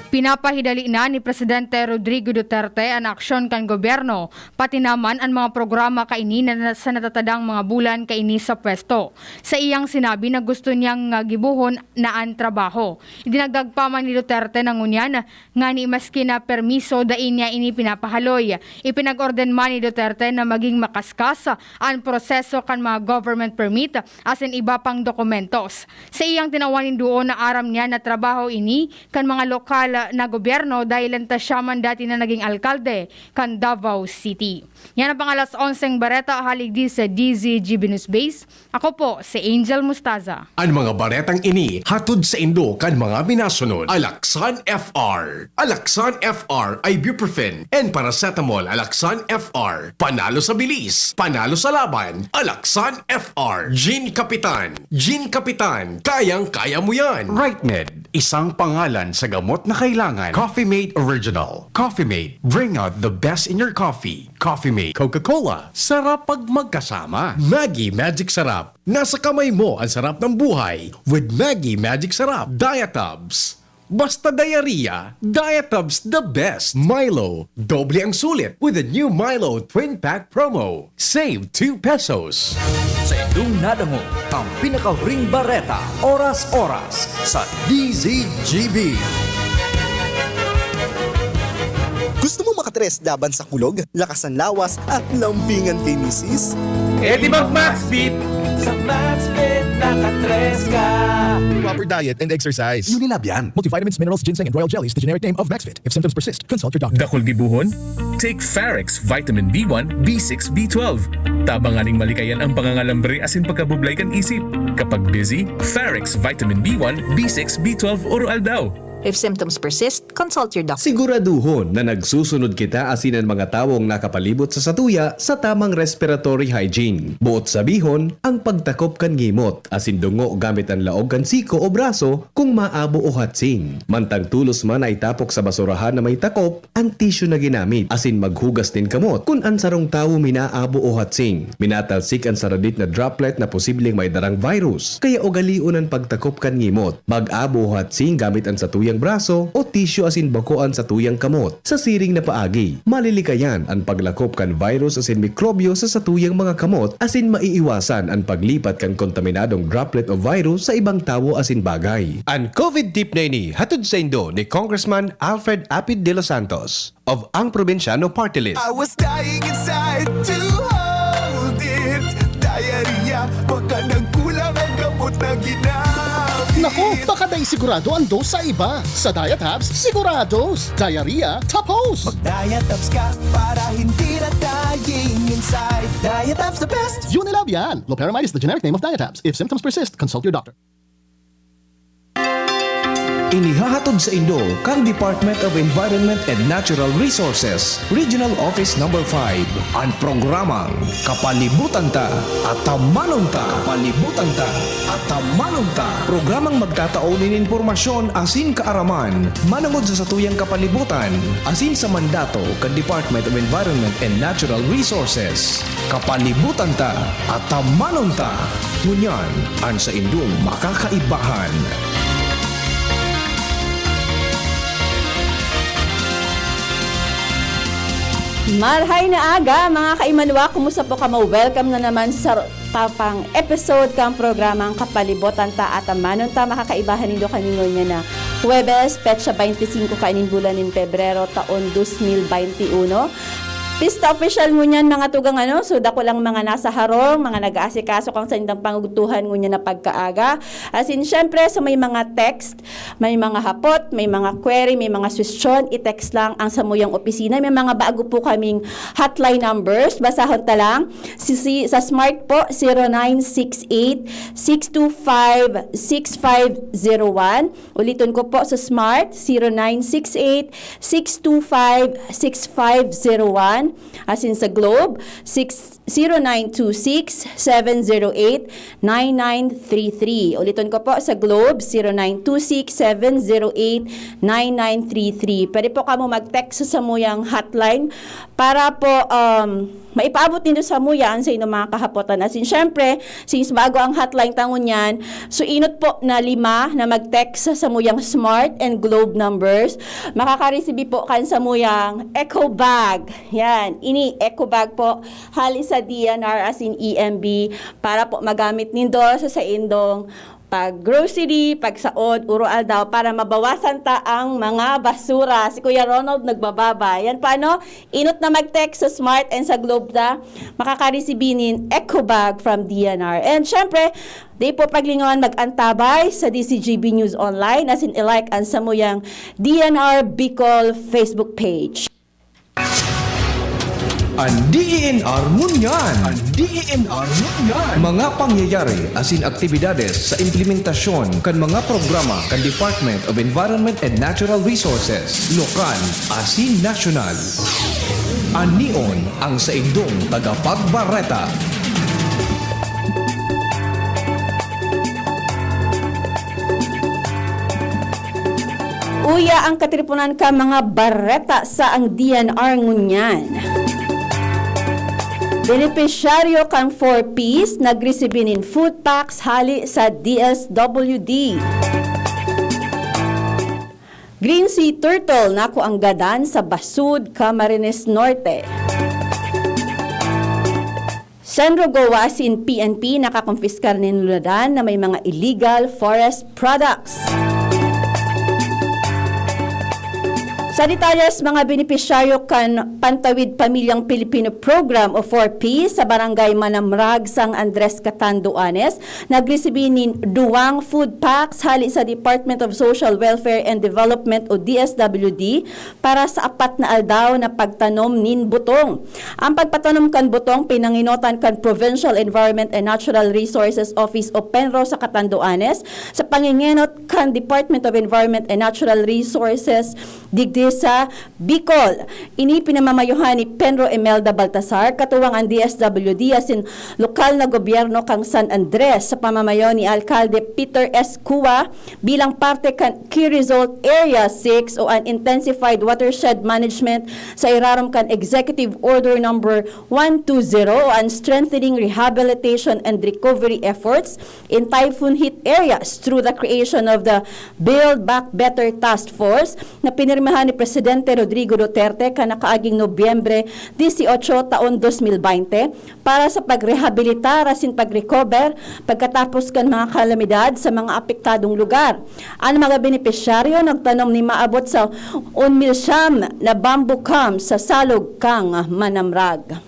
Pinapahidali na ni Presidente Rodrigo Duterte an aksyon kan gobyerno, pati naman an mga programa kaini na sa natatadang mga bulan kaini sa pwesto. Sa iyang sinabi na gusto niyang ah, gibohon na an trabaho. Idinagdag pa man ni Duterte na ngunyan ngani maski na permiso dai niya ini pinapahaloy. Ipinag-orden man ni Duterte na maging makaskas an proseso kan mga government permit asin iba pang dokumentos. Sa iyang tinawan nin duon na aram niya na trabaho ini kan mga lokal na gobyerno dahil ta siya man dati na naging alkalde kan Davao City. Yan ang pang alas onseng bareta hali digdi sa D Z G B News Base. Ako po si Angel Mustaza. An mga baretang ini hatod saindo kan mga minasunod. Alaksan F R. Alaksan F R, ibuprofen and paracetamol. Alaksan F R. Panalo sa bilis, panalo sa laban. Alaksan F R. Gin Kapitan. Gin Kapitan. Kayang-kaya mo yan. RightMed. Isang pangalan sa gamot na kailangan. Coffee Mate Original. Coffee Mate. Bring out the best in your coffee. Coffee Mate. Coca-Cola. Sarap pag magkasama. Maggi Magic Sarap. Nasa kamay mo ang sarap ng buhay with Maggi Magic Sarap. Diatabs. Basta diarrhea, Diatabs the best. Milo, doble ang sulit with the new Milo Twin Pack Promo. Save two pesos. Sa indong nadangog, ang pinakahuring bareta, oras-oras, sa D Z G B. Gusto mo makatres laban sa kulog, lakas ng lawas, at lambingan kay misis? E di mag Maxvit! Sa Maxvit, nakatres ka! Proper diet and exercise. Unilab yan. Multivitamins, minerals, ginseng, and royal jellies, the generic name of Maxvit. If symptoms persist, consult your doctor. Dakul gibohon? Take Farex Vitamin B one, B six, B twelve. Tabang nganing malikayan ang pangangalambre asin pagkabublay kan isip. Kapag busy, Farex Vitamin B one, B six, B twelve oro-aldaw. If symptoms persist, consult your doctor. Siguraduhon na nagsusunod kita asin an mga tawong nakapalibot sa satuya sa tamang respiratory hygiene. Buot sabihon, ang pagtakop kan ngimot asin dungo gamit an laog kan siko o braso kung maabo o hatsing. Mantang tulos man na itapok sa basurahan na may takop an tisyu na ginamit asin maghugas nin kamot kun an sarong tawo minaabo o hatsing. Minatalsik an saradit na droplet na posibleng may darang virus. Kaya ugalion an pagtakop kan ngimot. Mag-abo o hatsing gamit an satuyang braso o tisyu asin bako an satuyang kamot. Sa siring na paagi, malilikayan an paglakop kan virus asin mikrobyo sa satuyang mga kamot asin maiiwasan an paglipat kan kontaminadong droplet o virus sa ibang tawo asin bagay. An COVID tip na ini hatod saindo ni Congressman Alfred Apid de los Santos of Ang Probinsyano Party List. I was dying inside to hold it. Diarrhea, baka nagkulang ang gamot na ginamit. Naku, baka dai sigurado ang dose sa iba. Sa Diatabs, sigurados. Diarrhea, tapos! Mag-Diatabs ka para hindi na dying inside. Diatabs the best! Unilab yan! Loperamide is the generic name of Diatabs. If symptoms persist, consult your doctor. Inihahatod sa indo kan Department of Environment and Natural Resources, Regional Office Number five, an programang Kapalibutan Ta, Atamanon Ta. Kapalibutan Ta, Atamanon Ta. Programang magtatao nin impormasyon asin kaaraman manongod sa satuyang kapalibutan asin sa mandato kan Department of Environment and Natural Resources. Kapalibutan Ta, Atamanon Ta. Ngunyan, an saindong makakaibahan. Marhay na aga, mga kaimanwa. Kumusta po kamo? Welcome na naman sa tapang episode kang programang Kapalibotan Ta at Amanon Ta. Makakaibahan nindo kami ngunyan na Huwebes, petsa twenty-cinco kainin bulan nin Pebrero, taon dos mil veintiuno. Pista opisyal ngunyan, mga tugang ano, so dako lang mga nasa harong, mga nag-aasikaso kang saindang pangugtuhan ngunyan na pagkaaga. As in, syempre, sa may mga text, may mga hapot, may mga query, may mga suwestyon, i-text lang ang samuyang opisina. May mga bago po kaming hotline numbers. Basahon ta lang. Si, si, sa Smart po, zero nine six eight, six two five, six five zero one. Uliton ko po, sa Smart, zero nine six eight, six two five, six five zero one. As in sa Globe, six, zero nine two six, seven zero eight, nine nine three three. Uliton ko po, sa Globe, zero nine two six, seven zero eight, nine nine three three. Pwede po kamo mag-text sa samuyang hotline para po, um, maipaabot nindo samuya an saindong mga kahapotan. As in, syempre, since bago ang hotline ta ngunyan, so inot po na lima na mag-text sa samuyang Smart and Globe numbers, makakaresibi po kan samuyang eco bag. Yan, ini eco bag po, hali sa D N R as in E M B, para po magamit nindo sa saindong pag-grocery, pagsaod, uro-aldaw, para mabawasan ta ang mga basura. Si Kuya Ronald nagbababa. Yan po ano, inot na mag-text sa Smart and sa Globe ta, makakaresibi nin eco bag from D N R. And syempre, di po paglingawan mag-antabay sa D C G B News Online, as in i-like ang samuyang D N R Bicol Facebook page. An D E N R ngunyan. An D E N R ngunyan. Mga pangyayari asin aktibidades sa implementasyon kan mga programa kan Department of Environment and Natural Resources, lokal asin nasyonal. Anion ang saindong tagapagbareta. Uya ang katiriponan ka mga bareta sa ang D N R ngunyan. Benepisyaryo kan four Ps nagresibi nin food packs hali sa D S W D. Green Sea Turtle nakuang gadan sa Basud, Camarines Norte. Senro Goa asin P N P nakakompiskar nin lunadan na may mga illegal forest products. Sa detalles, mga benepisyaryo kan Pantawid Pamilyang Pilipino Program o four P sa Barangay Manamrag, San Andres, Catanduanes, nagresibi nin duwang food packs hali sa Department of Social Welfare and Development o D S W D para sa apat na aldaw na pagtanom nin butong. Ang pagpatanom kan butong pinangenotan kan Provincial Environment and Natural Resources Office o PENRO sa Catanduanes sa pangengenot kan Department of Environment and Natural Resources digdi sa Bicol. Ini pinamamayohan ni PENRO Imelda Baltasar, katuwang an D S W D asin lokal na gobyerno kan San Andres sa pamamayo ni Alkalde Peter Escua, bilang parte kan Key Result Area six o an Intensified Watershed Management sa irarom kan Executive Order Number one two zero o an Strengthening Rehabilitation and Recovery Efforts in Typhoon Hit Areas through the creation of the Build Back Better Task Force na pinirmahan ni Presidente Rodrigo Duterte kan nakaaging Nobyembre dieciocho, taon dos mil baynte, para sa pagrehabilitar asin pag-recover pagkatapos kan mga kalamidad sa mga apektadong lugar. An mga benepisyaryo nagtanom nin maabot sa un mil siyam na bamboo calms sa Salog kan Manamrag.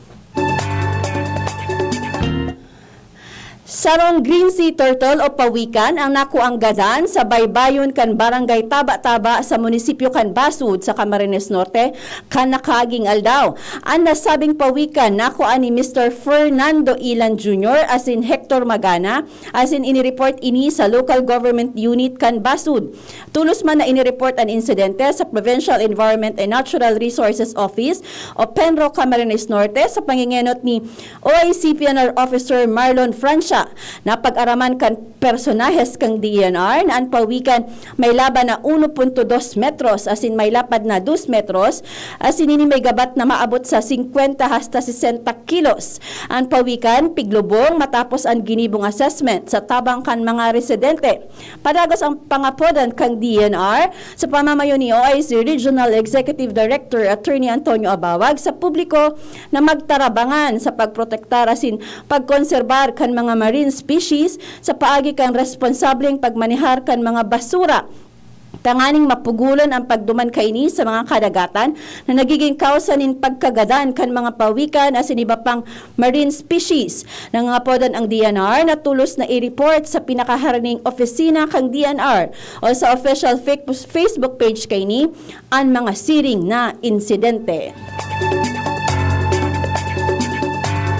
Sarong green sea turtle o pawikan ang nakuang gadan sa baybayon kan Barangay Taba-Taba sa munisipyo kan Basud sa Camarines Norte kan nakaaging aldaw. An nasabing pawikan nakua ni Mister Fernando Ilan Junior asin Hector Magana, asin ini-report ini sa local government unit kan Basud. Tolos man na ini-report an insidente sa Provincial Environment and Natural Resources Office o PENRO Camarines Norte sa pangingenot ni O I C P N R Officer Marlon Francia. Napag-araman kan personahes kan D E N R na an pawikan may laba na uno punto dos metros asin may lapad na dos metros, asin ini may gabat na maabot sa singkwenta hasta sesenta kilos. An pawikan piglubong matapos an ginibong assessment sa tabang kan mga residente. Padagos ang pangapodan kan D E N R sa pamamayo ni O I C Regional Executive Director Attorney Antonio Abawag sa publiko na magtarabangan sa pagprotektar asin pagkonserbar kan mga marine species sa paagi kan responsableng pagmanehar kan mga basura, tanganing mapugulon ang pagduman kaini sa mga kadagatan na nagiging kawsa nin pagkagadan kan mga pawikan asin iba pang marine species. Nangangapodan ang D E N R na tolos na i-report sa pinakaharaning opisina kan D E N R o sa official fake-, Facebook page kaini an mga siring na insidente.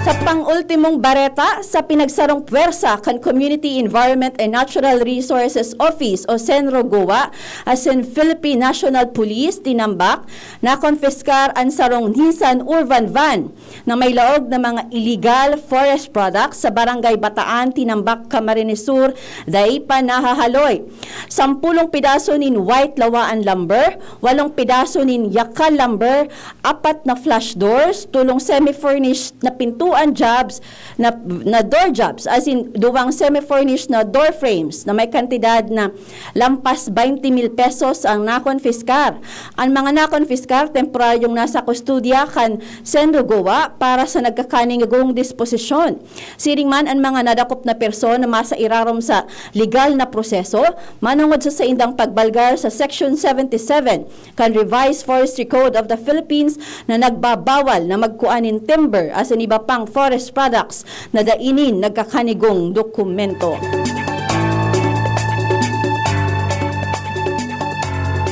Sa pang-ultimong bareta, sa pinagsarong pwersa kan Community Environment and Natural Resources Office o CENRO Goa asin Philippine National Police, Tinambak, nakonpiskar an sarong Nissan Urban van na may laog na mga illegal forest products sa Barangay Bataan, Tinambak, Camarines Sur, dai pa nahahaloy. Sampulong pidaso nin white lawaan lumber, walong pidaso nin yakal lumber, apat na flash doors, tolong semi-furnished na pintuan jobs, na, na door jobs, as in, duwang semi-furnished na door frames na may kantidad na lampas twenty mil pesos ang nakonfiskar. An mga nakonfiskar, temporaryong nasa kustodiya kan CENRO Goa para sa nagkakanigong disposisyon. Siring man an mga nadakop na persona masa irarom sa legal na proseso, manongod sa saindang pagbalgar sa Section seventy-seven kan Revised Forestry Code of the Philippines na nagbabawal na magkua nin timber asin iba pang forest products na dai nin nagkakanigong dokumento.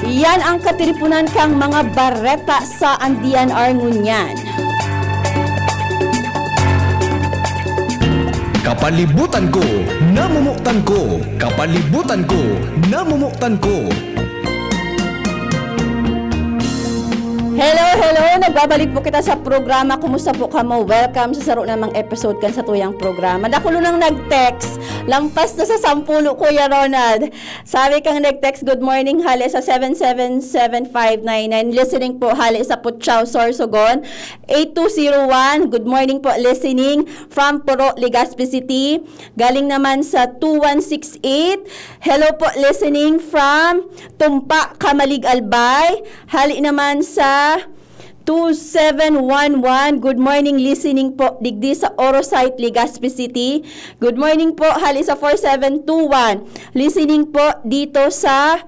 Yan ang katiriponan kang mga bareta sa an D N R ngunyan. Kapalibutan ko, namumutan ko. Kapalibutan ko, namumutan ko. Hello, hello! Nagbabalik po kita sa programa. Kumusta po kamo? Welcome sa saro namang episode kan satuyang programa. Dakulo nang nag-text. Lampas na sa sampulo, Kuya Ronald. Sabi kang nag-text, "Good morning," hale sa seven seven seven five nine nine. Listening po, hale sa Puchao, Sorsogon. Eight two zero one, "Good morning po, listening from Puro, Legazpi City." Galing naman sa two one six eight. "Hello po, listening from Tumpa, Camalig, Albay." Hale naman sa two seven one one, "Good morning, listening po digdi sa Orosite, Legazpi City." Good morning po, hale sa four seven two one. Listening po dito sa,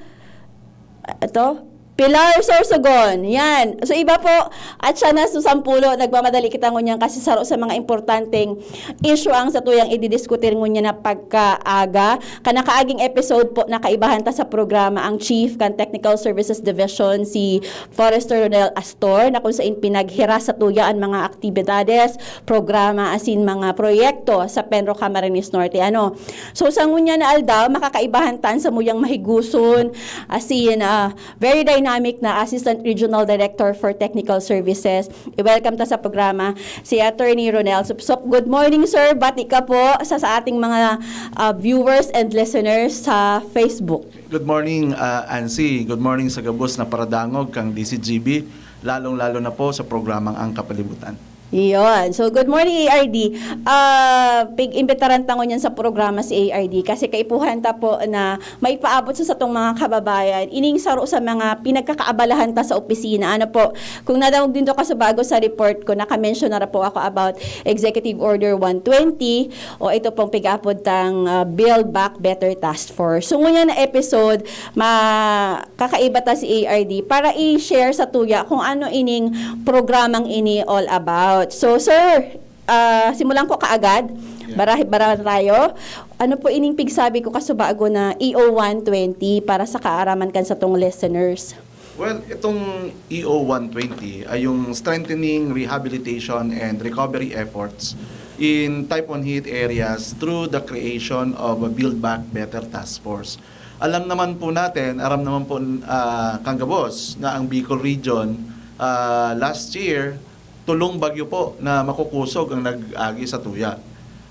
ito, Pilar, Sorsogon. Yan. So, iba po, at siya na sa sampulo, nagmamadali kita ngunyan kasi saro sa mga importanteng issue ang satuyang ididiskutir ngunyan na pagkaaga. Kanakaaging episode po, nakaibahan ta sa programa ang Chief kan Technical Services Division, si Forester Ronel Astor, na kung sain pinaghira satuya an mga aktibidades, programa asin mga proyekto sa PENRO Camarines Norte. Ano? So, sa ngunyan na aldaw, makakaibahan ta an samuyang mahiguson, asin, ah, very dynamic na Assistant Regional Director for Technical Services. I-welcome ta sa programa si Attorney Ronel Supsup. Good morning, sir. Bati ka po sa, sa ating mga, ah, viewers and listeners sa Facebook. Good morning, ah, Ansi. Good morning sa gabos na paradangog kang D C G B, lalong-lalo na po sa programang Ang Kapalibutan. Iyon. So, good morning, A R D. Ah, pig-imbitaran ta ngunyan sa programa si A R D kasi kaipuhan ta po na maipaabot sa satong mga kababayan ining saro sa mga pinagkakaabalahan ta sa opisina. Ano po, kung nadangog nindo kasubago sa report ko, naka-mention na ra po ako about Executive Order one twenty o ito pong pig-aapod tang, ah, Build Back Better Task Force. So, ngunyan na episode, ma-, kakaiba ta si A R D para i-share satuya kung ano ining programang ini all about. So, sir, ah, simulan ko kaagad. Barahi-barahan tayo. Ano po ining pigsabi ko kasubago na E O one twenty para sa kaaraman kan satong listeners? Well, itong E O one twenty ay yung strengthening rehabilitation and recovery efforts in typhoon hit areas through the creation of a Build Back Better Task Force. Alam naman po natin, aram naman po uh, kanggabos na ang Bicol region uh, last year, tulong bagyo po na makukusog ang nag-agi sa tuya.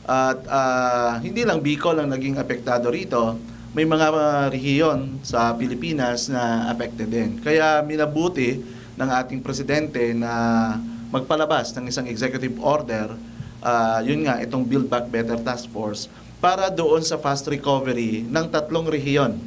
At uh, hindi lang Bicol ang naging apektado rito, may mga rehiyon sa Pilipinas na affected din. Kaya minabuti ng ating presidente na magpalabas ng isang executive order, uh, yun nga, itong Build Back Better Task Force para doon sa fast recovery ng tatlong rehiyon.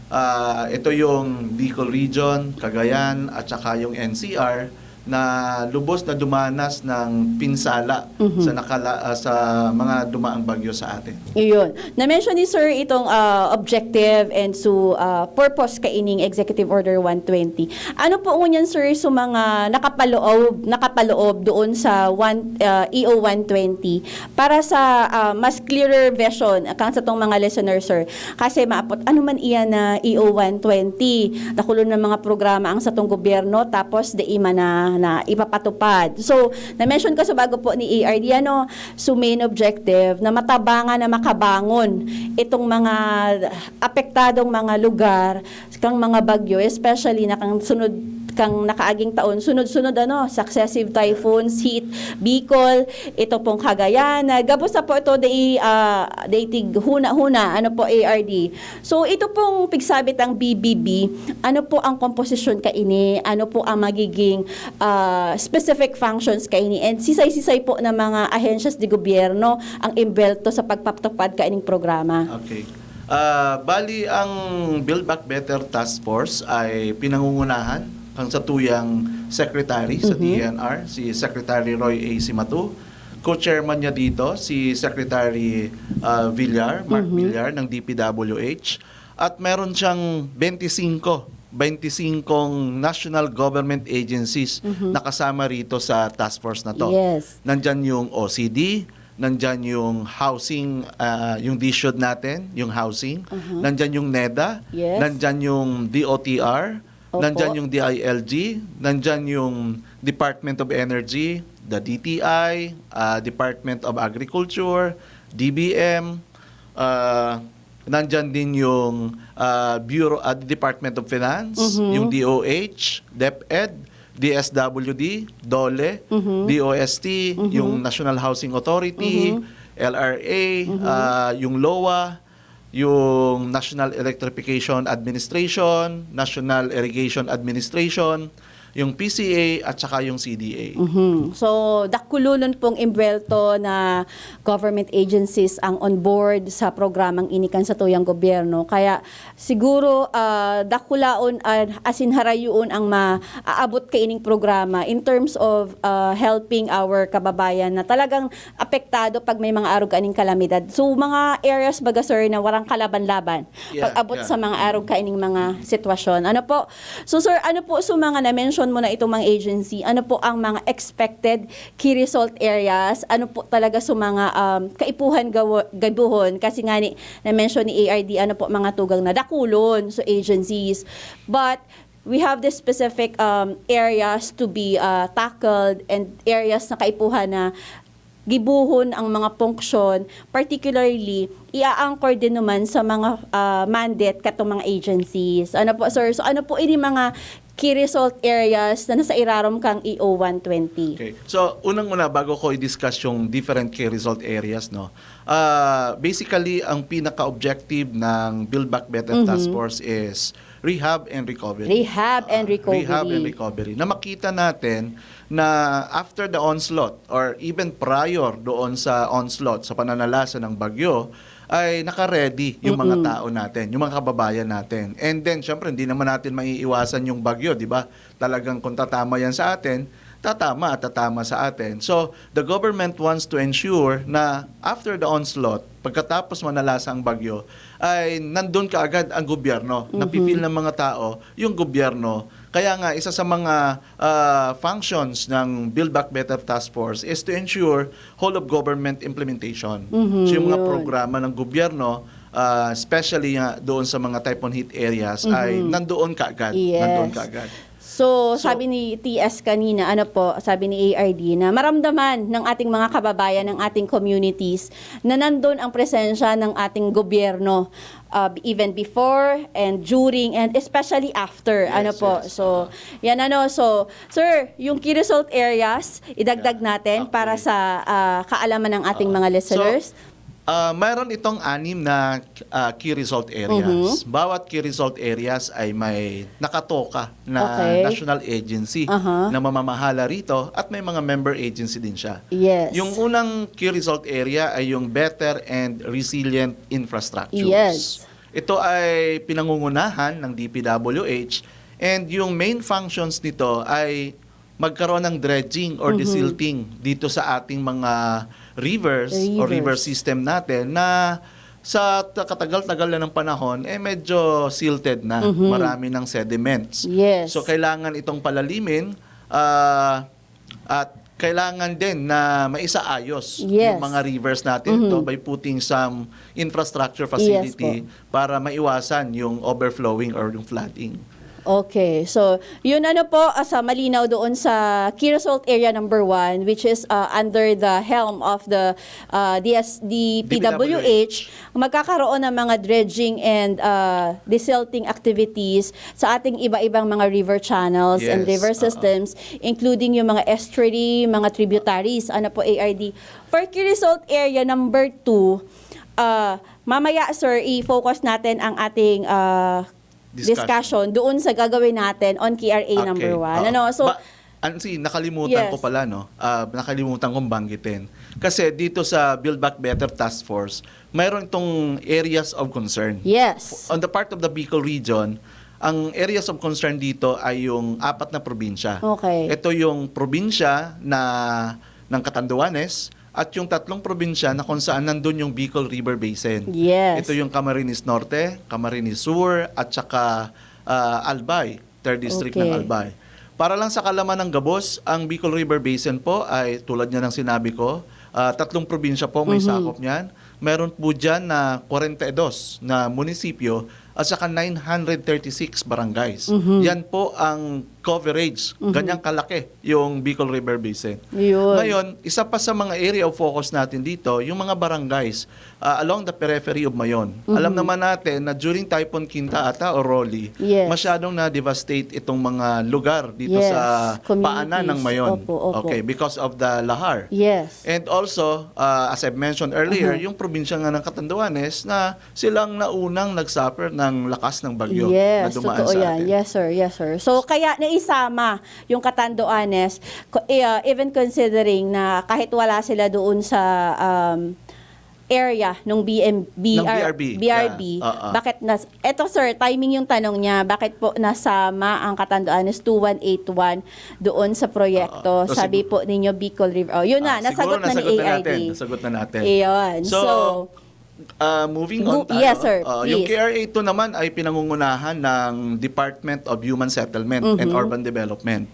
Uh, ito yung Bicol Region, Cagayan, at saka yung N C R na lubos na dumanas ng pinsala mm-hmm. sa nakala, uh, sa mga dumaang bagyo sa atin. Iyon. Na-mention ni Sir itong uh, objective and so uh, purpose kaining Executive Order one twenty. Ano po ngunyan, Sir, so mga nakapaloob, nakapaloob doon sa one, uh, E O one twenty para sa uh, mas clearer vision kang sa tong mga listeners, Sir? Kasi maapot, ano man iyan na E O one twenty? Dakulon ng mga programa ang satong gobyerno, tapos di man na, na ipapatupad. So, na-mention ko sa bago po ni A R D, ano, so main objective na matabangan na makabangon itong mga apektadong mga lugar kang mga bagyo, especially na kang sunod kang nakaaging taon, sunod-sunod ano, successive typhoons hit Bicol, ito pong Cagayan, gabos na po ito di uh, dating huna-huna, ano po, A R D. So ito pong pigsabit ng B B B, ano po ang komposisyon kaini, ano po ang magiging uh, specific functions kaini, and sisay-sisay po ng mga ahensyas de gobyerno ang imbelto sa pagpapatupad kaining programa. Okay. Uh, bali, ang Build Back Better Task Force ay pinangungunahan kang satuyang secretary sa mm-hmm. D E N R, si Secretary Roy A. Simatu. Co-chairman niya dito, si Secretary uh, Villar, Mark mm-hmm. Villar ng D P W H. At meron siyang twenty-five, twenty-five national government agencies mm-hmm. na kasama rito sa task force na to. Yes. Nandyan yung O C D, nandyan yung housing, uh, yung DSUD natin, yung housing, uh-huh. nandyan yung NEDA, yes. nandyan yung D O T R, Opo. nandyan yung D I L G, nandyan yung Department of Energy, the D T I, uh, ah, Department of Agriculture, D B M, uh, ah, nandyan din yung uh, Bureau, uh, Department of Finance, mm-hmm. yung D O H, DepEd, D S W D, DOLE, mm-hmm. D O S T, mm-hmm. yung National Housing Authority, mm-hmm. L R A, mm-hmm. uh, yung LOA, yung National Electrification Administration, National Irrigation Administration, yung P C A at saka yung C D A. Mm-hmm. So, dakulonon pong imbwelto na government agencies ang on board sa programang ini kan satuyang gobyerno. Kaya siguro uh, dakulaon uh, asin harayoon ang maaabot kaining programa in terms of uh, helping our kababayan na talagang apektado pag may mga arog kaning kalamidad. So mga areas baga sir na warang kalaban-laban yeah, pag abot yeah. sa mga arog kaining mga sitwasyon. Ano po? So sir, ano po so mga na-mention mo na itong mga agency? Ano po ang mga expected key result areas? Ano po talaga so mga um, kaipuhan gawo, gabuhon? Kasi nga ni na-mention ni A R D ano po mga tugang na dakulon so agencies. But we have this specific um, areas to be uh, tackled and areas na kaipuhan na gibuhon ang mga punksyon, particularly i-anchor din naman sa mga uh, mandate katong mga agencies. Ano po sir? So ano po ini mga key result areas na nasa irarom kang E O one twenty? Okay. So unang-una bago ko i-discuss yung different key result areas no. Uh, basically ang pinaka-objective ng Build Back Better mm-hmm. Task Force is rehab and recovery. Rehab and recovery. Uh, rehab and recovery. Na makita natin na after the onslaught or even prior doon sa onslaught, sa pananalasa ng bagyo, ay naka-ready yung mga tao natin, yung mga kababayan natin. And then, syempre, hindi naman natin maiiwasan yung bagyo, di ba? Talagang kung tatama yan sa atin, tatama at tatama sa atin. So, the government wants to ensure na after the onslaught, pagkatapos manalasa ang bagyo, ay nandun kaagad ang gobyerno. Mm-hmm. Napipil ng mga tao yung gobyerno Kaya nga, isa sa mga, ah, functions ng Build Back Better Task Force is to ensure whole of government implementation. Mhm, So, yung mga yun. programa ng gobyerno, ah, especially nga doon sa mga typhoon hit areas, ay Mhm. nandoon kaagad. Yes. Nandoon kaagad. So, So- sabi ni T S kanina, ano po, sabi ni A R D na maramdaman ng ating mga kababayan, ng ating communities, na nandun ang presensya ng ating gobyerno, uh, even before and during and especially after. Yes, Ano po? yes. So, yan ano. So, sir, yung key result areas, idagdag Yeah. natin Okay. para sa ah, kaalaman ng ating mga listeners. So, ah, mayroon itong anim na ah, key result areas. Mhm. Bawat key result areas ay may nakatoka na Okay. national agency Aha. na mamamahala rito at may mga member agency din siya. Yes. Yung unang key result area ay yung better and resilient infrastructures. Yes. Ito ay pinangungunahan ng D P W H and yung main functions nito ay magkaroon ng dredging or Mhm. desilting dito sa ating mga rivers o river Rivers. system natin na sa ta- katagal-tagal na ng panahon, eh medyo silted na, Mhm. marami ng sediments. Yes. So kailangan itong palalimin ah, at kailangan din na maisaayos Yes. yung mga rivers natin Mhm. ito by putting some infrastructure Yes facility po. para maiwasan yung overflowing or yung flooding. Okay. So, yun ano po, ah, sa malinaw doon sa Key Result Area number one, which is ah, under the helm of the ah, D S D P W H, magkakaroon ng mga dredging and ah, desilting activities sa ating iba-ibang mga river channels and Yes, river oo. systems, including yung mga estuary, mga tributaries. Ano po, A R D? For Key Result Area number two, ah, mamaya, sir, i-focus natin ang ating ah, Discussion. discussion doon sa gagawin natin on K R A Okay. number one. Oo. Ano? So, Ba- Ansi, nakalimutan Yes. ko pala, no? Ah, nakalimutan kong banggitin. Kasi dito sa Build Back Better Task Force, mayroon itong areas of concern. Yes. On the part of the Bicol region, ang areas of concern dito ay yung apat na probinsya. Okay. Ito yung probinsya na ng Catanduanes at yung tatlong probinsya na kung saan nandun yung Bicol River Basin. Yes. Ito yung Camarines Norte, Camarines Sur, at saka ah, Albay, third district ng Okay. Albay. Para lang sa kalaman ng gabos, ang Bicol River Basin po ay tulad nga ng sinabi ko, ah, tatlong probinsya po may Mhm. sakop niyan. Meron po dyan na kwarenta y dos na munisipyo at saka nine hundred thirty-six barangays. Mhm. Yan po ang coverage. Mhm. Ganyang kalaki yung Bicol River Basin. Yun. Ngayon, isa pa sa mga area of focus natin dito, yung mga barangays ah, along the periphery of Mayon. Alam Mhm. naman natin na during Typhoon Quinta ata o Rolly, Yes. masyadong na-devastate itong mga lugar dito Yes, sa communities. paanan ng Mayon. Opo, opo. Okay, because of the lahar. Yes. And also, ah, as I've mentioned earlier, Mhm. yung probinsya nga ng Catanduanes na silang naunang nag-suffer ng lakas ng bagyo na Yes, dumaan totoo sa yan. atin. Yes, sir. Yes, sir. So, kaya naisama yung Catanduanes, ko- eh, uh, even considering na kahit wala sila doon sa um, area nung B M, Ng BR, B R B. B R B, Yeah. Oo. Bakit nas... Eto, sir, timing yung tanong niya, bakit po nasama ang Catanduanes two one eight one doon sa proyekto? Oo. So, Sabi sigu- po ninyo, Bicol River. Oh, yun na, Ah, nasagot siguro na ni nasagot na A R D. natin. Nasagot na natin. Iyon. So, So, ah, moving on Go- tayo. yes, sir. Ah, yung Please. K R A two naman ay pinangungunahan ng Department of Human Settlement and Mhm. Urban Development.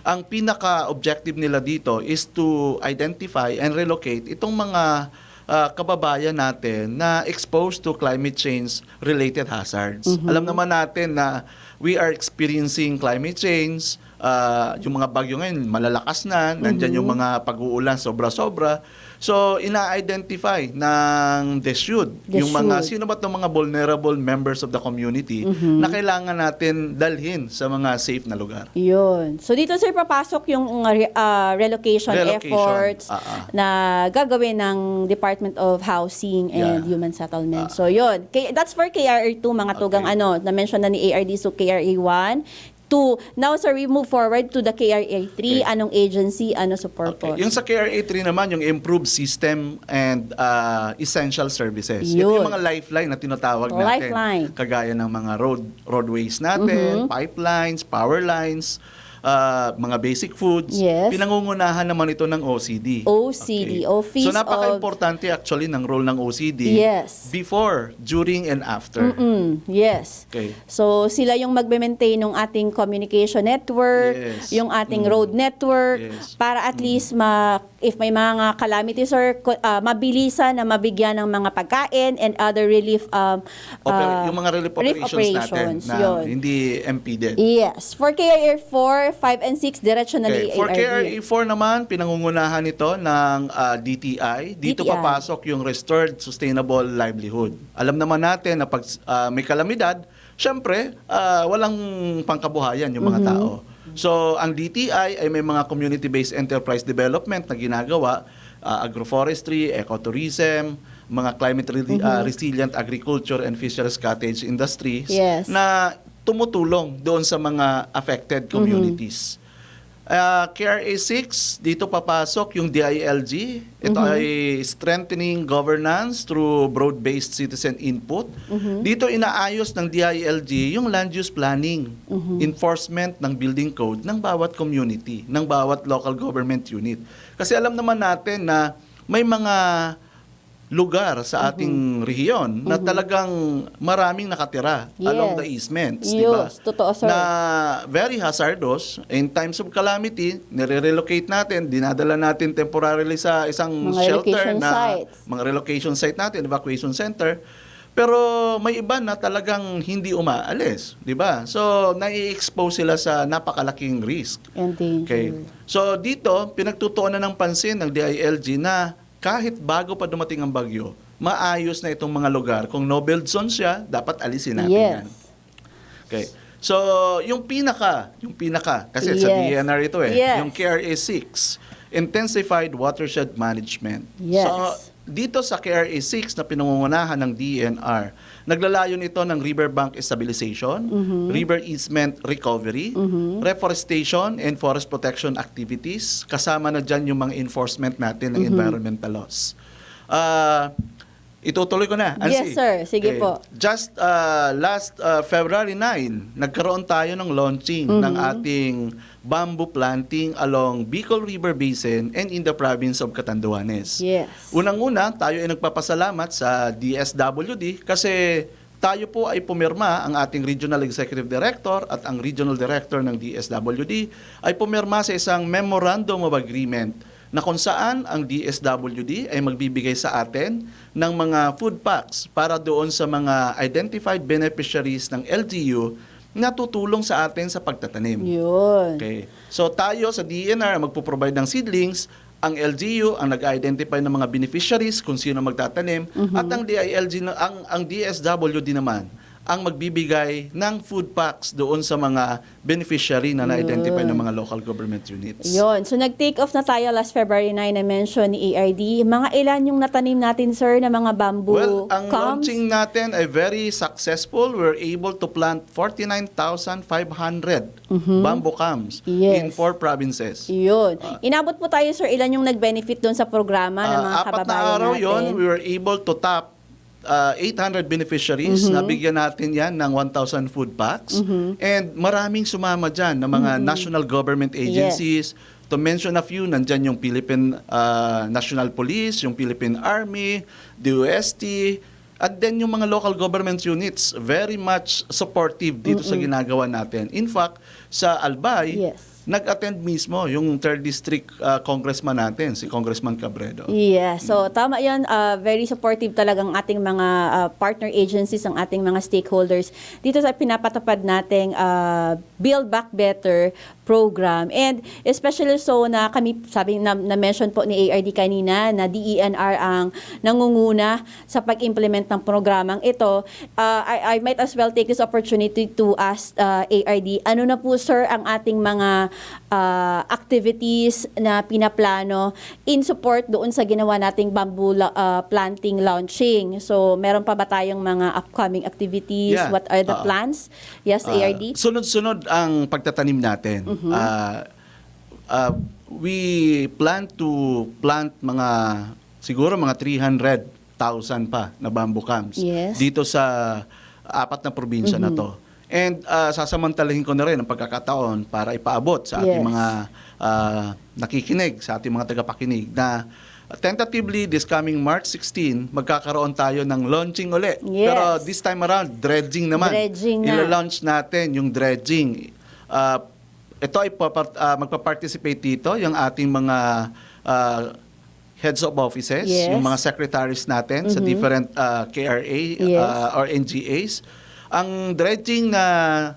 Ang pinaka-objective nila dito is to identify and relocate itong mga ah, kababayan natin na exposed to climate change related hazards. Mhm. Alam naman natin na we are experiencing climate change, ah, yung mga bagyo ngayon, malalakas na, nandyan Mhm. yung mga pag-uulan sobra-sobra. So, ina-identify ng DESUD yung mga, DESUD. Sino ba itong mga vulnerable members of the community Mhm. na kailangan natin dalhin sa mga safe na lugar? Yun. So dito, sir, papasok yung uh, re- uh, relocation, Relocation. efforts Ah, ah. na gagawin ng Department of Housing and Yeah. Human Settlement. Ah. So yun, K- that's for K R A two, mga tugang Okay. ano, na-mention na ni A R D, so K R A one, two. Now, sir, we move forward to the K R A three. Okay. Anong agency, ano sa purpose? Okay. Yung sa K R A three naman, yung improved system and ah, essential services. Ito yung Yun. mga lifeline na tinatawag natin. Lifeline. Kagaya ng mga road roadways natin, Mhm. pipelines, power lines, ah, mga basic foods, Yes. pinangungunahan naman ito ng O C D. O C D, Okay. Office So of napaka-importante actually ng role ng O C D Yes. before, during, and after. Mm, yes. Okay. So sila yung magme-maintain ng ating communication network, Yes. yung ating Mm. road network, Yes. para at Mm. least ma if may mga calamities or ko- ah, mabilisan na mabigyan ng mga pagkain and other relief um, Oper- ah, yung mga relief relief operations, natin operations, na yun. hindi impeded. Yes, for K I A four, five and six, diretso na Okay. ni For A R D. K R A four naman, pinangungunahan ito ng ah, D T I. Dito D T I. papasok yung Restored Sustainable Livelihood. Alam naman natin na pag ah, may kalamidad, syempre, ah, walang pangkabuhayan yung mga Mhm. tao. So, ang D T I ay may mga community-based enterprise development na ginagawa, ah, agroforestry, ecotourism, mga climate re- Mhm. ah, resilient agriculture and fisheries cottage industries Yes. na tumutulong doon sa mga affected Mhm. communities. Ah, K R A six, dito papasok yung D I L G. Ito Mhm. ay strengthening governance through broad-based citizen input. Mhm. Dito inaayos ng D I L G yung land use planning, Mhm. enforcement ng building code ng bawat community, ng bawat local government unit. Kasi alam naman natin na may mga lugar sa Mhm. ating rehiyon na Mhm. talagang maraming nakatira along the Yes. easements, di ba? Yes, totoo, sir. Na very hazardous. In times of calamity, nire-relocate natin, dinadala natin temporarily sa isang Mga shelter relocation na sites. mga relocation site natin, evacuation center. Pero may iba na talagang hindi umaalis, di ba? So, nai-expose sila sa napakalaking risk. And danger. Okay. So, dito, pinagtutuunan ng pansin ng D I L G na kahit bago pa dumating ang bagyo, maayos na itong mga lugar. Kung no-build zone siya, dapat alisin natin Yes. yan. Okay. So, yung pinaka, yung pinaka, kasi sa Yes. D E N R ito eh, Yes. yung K R A six, Intensified Watershed Management. Yes. So, dito sa K R A six na pinangungunahan ng D E N R, naglalayon ito ng riverbank stabilization, Mhm. river easement recovery, Mhm. reforestation and forest protection activities. Kasama na dyan yung mga enforcement natin ng Mhm. environmental laws. Ah, itutuloy ko na, Ansi. Yes, sir. Sige Okay. po. Just ah, last ah, February nine, nagkaroon tayo ng launching Mhm. ng ating bamboo planting along Bicol River Basin and in the province of Catanduanes. Yes. Unang-una, tayo ay nagpapasalamat sa D S W D kasi tayo po ay pumirma, ang ating Regional Executive Director at ang Regional Director ng D S W D ay pumirma sa isang Memorandum of Agreement na kung saan ang D S W D ay magbibigay sa atin ng mga food packs para doon sa mga identified beneficiaries ng L G U na tutulong sa atin sa pagtatanim. Yun. Okay. So tayo sa D E N R ang magpo-provide ng seedlings, ang L G U ang nag-identify ng mga beneficiaries kung sino magtatanim, Mhm. at ang D I L G na, ang, ang D S W D naman ang magbibigay ng food packs doon sa mga beneficiary na na-identify Yun. ng mga local government units. Yun. So, nag-take off na tayo last February nine na mention ni A R D. Mga ilan yung natanim natin, sir, na mga bamboo Well, ang cones? launching natin ay very successful. We're able to plant forty-nine thousand five hundred Mhm. bamboo cones Yes. in four provinces. Yun. Ah. Inabot po tayo, sir, ilan yung nag-benefit doon sa programa ng Ah, mga apat na kababayan araw natin? Yon, we were able to tap ah, eight hundred beneficiaries. Mhm. Nabigyan natin yan ng one thousand food packs. Mhm. And maraming sumama dyan ng mga Mhm. national government Yes. agencies. To mention a few, nandyan yung Philippine ah, National Police, yung Philippine Army, D O S T, and then yung mga local government units, very much supportive dito sa Mm-mm. ginagawa natin. In fact, sa Albay, Yes. nag-attend mismo yung third District ah, Congressman natin, si Congressman Cabredo. Yeah, so tama 'yan, ah, very supportive talaga ang ating mga ah, partner agencies, ang ating mga stakeholders dito sa pinapatupad nating ah, Build Back Better program. And especially so na kami, sabi na, na-mention po ni A R D kanina na D E N R ang nangunguna sa pag-implement ng programang ito. Ah, I, I might as well take this opportunity to ask ah, A R D, ano na po, sir, ang ating mga ah, activities na pinaplano in support doon sa ginawa nating bamboo la- ah, planting launching? So, meron pa ba tayong mga upcoming activities? Yeah. What are the Ah. plans? Yes, Ah, A R D? Sunod-sunod ang pagtatanim natin. Mhm. Ah, ah, we plan to plant mga, siguro mga three hundred thousand pa na bamboo cones Yes. dito sa apat na probinsya na Mhm. to. And, ah, sasamantalahin ko na rin ang pagkakataon para ipaabot sa ating Yes. mga, ah, nakikinig, sa ating mga tagapakinig na tentatively this coming March sixteen, magkakaroon tayo ng launching uli. Yes. Pero this time around, dredging naman. Dredging na. Ila-launch natin yung dredging. Ah, ito ay papart-, ah, magpa-participate dito yung ating mga, ah, heads of offices, Yes. yung mga secretaries natin sa Mhm. different, ah, K R A, Yes. ah, or N G As. Ang dredging na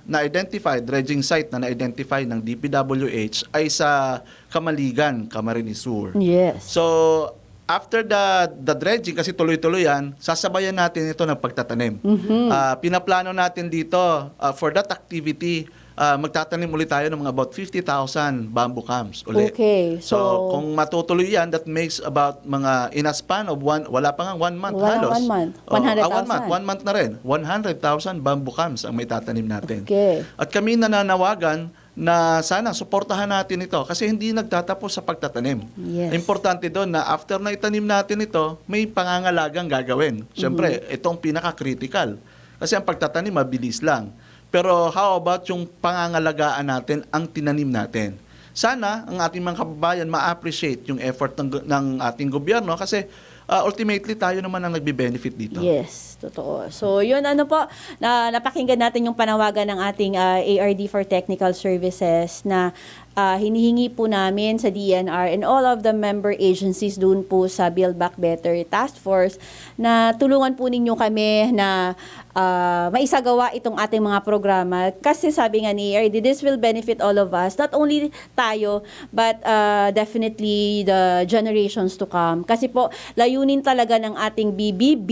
na-identify, dredging site na na-identify ng D P W H ay sa Camaligan, Camarines Sur. Yes. So, after the the dredging, kasi tuloy-tuloy yan, sasabayan natin ito ng pagtatanim. Mhm. Ah, pinaplano natin dito, ah, for that activity, ah, magtatanim ulit tayo ng mga about fifty thousand bamboo cams uli. Okay, So, so- kung matutuloy yan, that makes about mga in a span of one, wala pa nga one month Wala halos. one month. Oh, ah, One hundred thousand. One month, one month na rin. One hundred thousand bamboo cams ang maitatanim natin. Okay. At kami nananawagan na sana suportahan natin ito kasi hindi nagtatapos sa pagtatanim. Yes. Importante doon na after na itanim natin ito, may pangangalagang gagawin. Siyempre, Mhm. ito ang pinaka-critical. Kasi ang pagtatanim, mabilis lang. Pero how about yung pangangalagaan natin ang tinanim natin? Sana ang ating mga kababayan ma-appreciate yung effort ng, ng ating gobyerno kasi, ah, ultimately tayo naman ang nagbe-benefit dito. Yes, totoo. So, yun ano po, na napakinggan natin yung panawagan ng ating ah, A R D for Technical Services na ah, hinihingi po namin sa D E N R and all of the member agencies doon po sa Build Back Better Task Force na tulungan po ninyo kami na ah, maisagawa itong ating mga programa. Kasi sabi nga ni A R D, this will benefit all of us. Not only tayo, but ah, definitely the generations to come. Kasi po, layunin talaga ng ating B B B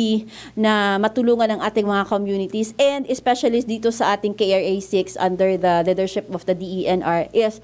na matulungan ang ating mga communities and especially dito sa ating K R A six under the leadership of the D E N R is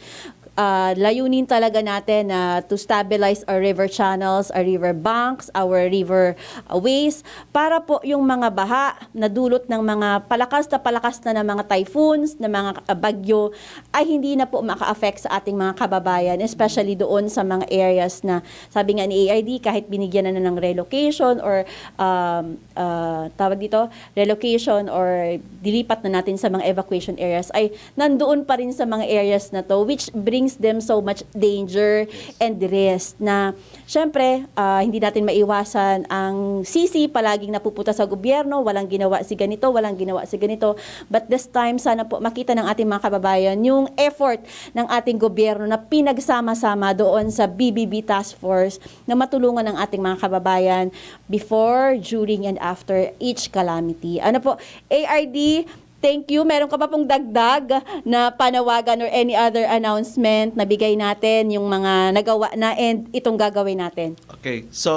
ah, layunin talaga natin na to stabilize our river channels, our river banks, our river ah, ways para po yung mga baha na dulot ng mga palakas na palakas na ng mga typhoons, na mga ah, bagyo ay hindi na po maka-affect sa ating mga kababayan, especially doon sa mga areas na sabi nga ni A R D, kahit binigyan na, na ng relocation or um, ah, tawag dito, relocation or dilipat na natin sa mga evacuation areas ay nandoon pa rin sa mga areas na to, which brings them so much danger and risk na syempre, ah, hindi natin maiwasan ang sisi palaging napuputa sa gobyerno, walang ginawa si ganito, walang ginawa si ganito. But this time, sana po makita ng ating mga kababayan yung effort ng ating gobyerno na pinagsama-sama doon sa B B B Task Force na matulungan ang ating mga kababayan before, during, and after each calamity. Ano po, A R D, thank you. Meron ka pa pong dagdag na panawagan or any other announcement na bigay natin, yung mga nagawa na and itong gagawin natin? Okay. So,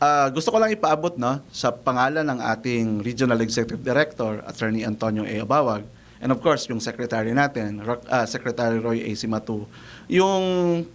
ah, gusto ko lang ipaabot, no, sa pangalan ng ating Regional Executive Director, Attorney Antonio A. Abawag, and of course, yung secretary natin, Roc-, ah, Secretary Roy A. Simatu, yung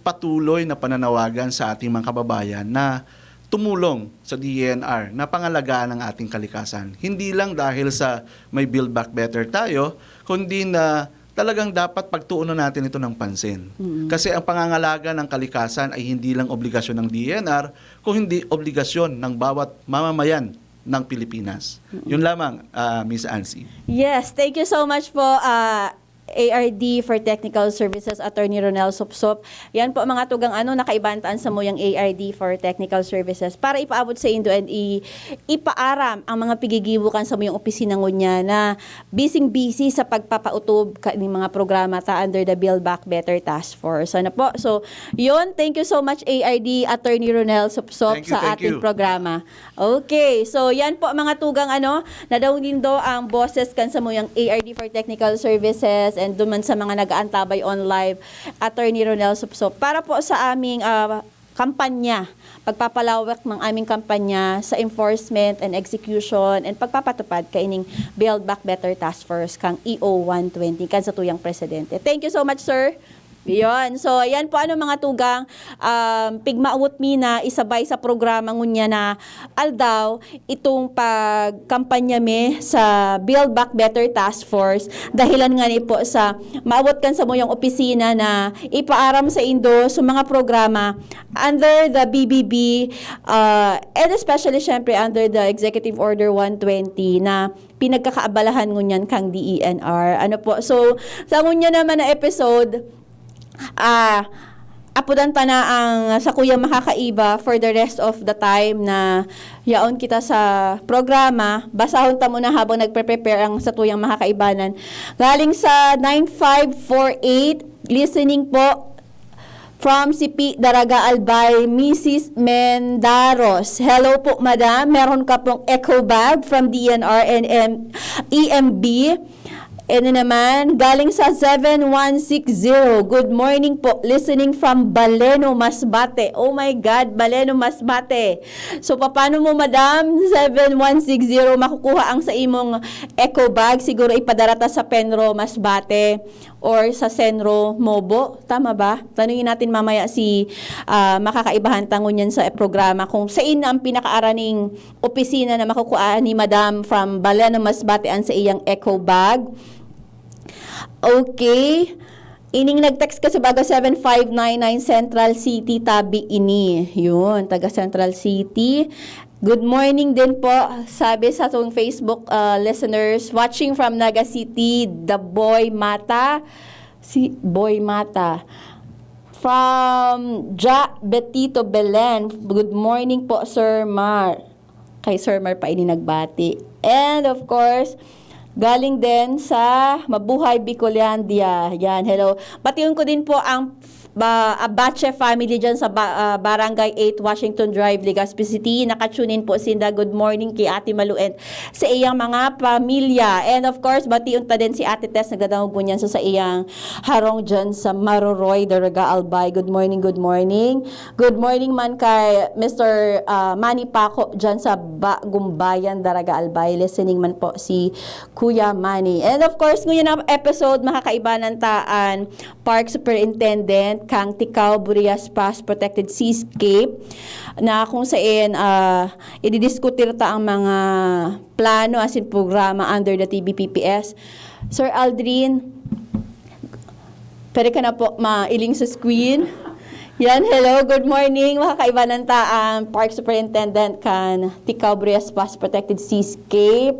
patuloy na pananawagan sa ating mga kababayan na tumulong sa D E N R na pangalagaan ang ating kalikasan. Hindi lang dahil sa may Build Back Better tayo, kundi na talagang dapat pagtuunan natin ito ng pansin. Mm. Kasi ang pangangalaga ng kalikasan ay hindi lang obligasyon ng D E N R, kung hindi obligasyon ng bawat mamamayan ng Pilipinas. Yun lamang, ah, Miss Ansi. Yes, thank you so much po, ah, A R D for Technical Services, Attorney Ronel Sopsop. Yan po, mga tugang ano, nakaibantaan sa muyang A R D for Technical Services para ipaabot sa indo and i-, ipaaram ang mga pigigibo kan sa muyang opisina ngunyan na busy-busy sa pagpapautob kaning mga programa ta under the Build Back Better Task Force. Ano po? So, yun. Thank you so much, A R D, Attorney Ronel Sopsop, Thank you, sa thank ating you. programa. Okay, so yan po mga tugang ano, nadawong nindo ang boses kan samuyang A R D for Technical Services and duman sa mga nag-aantabay on live, Attorney Ronel Sopsop. Para po sa aming ah, kampanya, pagpapalawak ng aming kampanya sa enforcement and execution and pagpapatupad kaining Build Back Better Task Force kang E O one twenty kan satuyang presidente. Thank you so much, sir. Yon. So, yan po ano mga tugang, um, pigmaawot mi na isabay sa programa ngunyan na aldaw itong pagkampanya mi sa Build Back Better Task Force. Dahilan nga ni po sa maawot kan samuyang opisina na ipaaram sa indo sa mga programa under the B B B, uh, and especially syempre under the Executive Order one twenty na pinagkakaabalahan ngunyan kang D E N R. Ano po? So, sa ngunyan naman na episode, ah, apodan ta na ang sakuyang makakaiba for the rest of the time na yaon kita sa programa. Basahon ta muna habang nagpre-prepare ang satuyang makakaibanan. Galing sa nine five four eight, listening po from Sipi, Daraga, Albay, Missus Mendaros. Hello po, madam. Meron ka pong eco bag from D N R and M-, E M B. Ano naman, galing sa seven one six zero. Good morning po. Listening from Baleno, Masbate. Oh my God, Baleno, Masbate. So, paano mo, madam, seven one six zero, makukuha ang sa imong eco bag? Siguro ipadara ta sa Penro, Masbate, or sa Senro, Mobo. Tama ba? Tanungin natin mamaya si, ah, makakaibahan ta ngunyan sa programa kung sain na ang pinakaaraning opisina na makukuha ni Madam from Baleno, Masbate, an sa iyang eco bag. Okay. Ining nag-text kasi baga seven five nine nine Central City, tabi ini. Yun, taga Central City. Good morning din po, sabi sa atong Facebook, ah, listeners. Watching from Naga City, The Boy Mata. Si Boy Mata. From Ja Betito Belen. Good morning po, Sir Mar. Kay Sir Mar pa ini nagbati. And of course, galing din sa Mabuhay Bicolandia. Yan, hello. Batiyon ko din po ang ba, Abache family dyan sa ba, ah, Barangay eight, Washington Drive, Legazpi City. Naka-tune in po sinda. Good morning kay Ate Malu and sa iyang mga pamilya. And of course, batiyon ta din si Ate Tess, nagdadangog ngunyan sa, sa iyang harong dyan sa Maroroy, Daraga, Albay. Good morning, good morning. Good morning man kay Mister, ah, Manny Paco dyan sa Bagumbayan, Daraga, Albay. Listening man po si Kuya Manny. And of course, ngunyan na episode, makakaibanan ta an Park Superintendent kang Ticao, Burias Pass Protected Seascape, na kung sain, ah, ididiskutir ta ang mga plano asin programa under the T B P P S. Sir Aldrin, pwede ka na po mailing sa screen. Yan, hello, good morning. Makakaibanan ta ang Park Superintendent kan Ticao, Burias Pass Protected Seascape,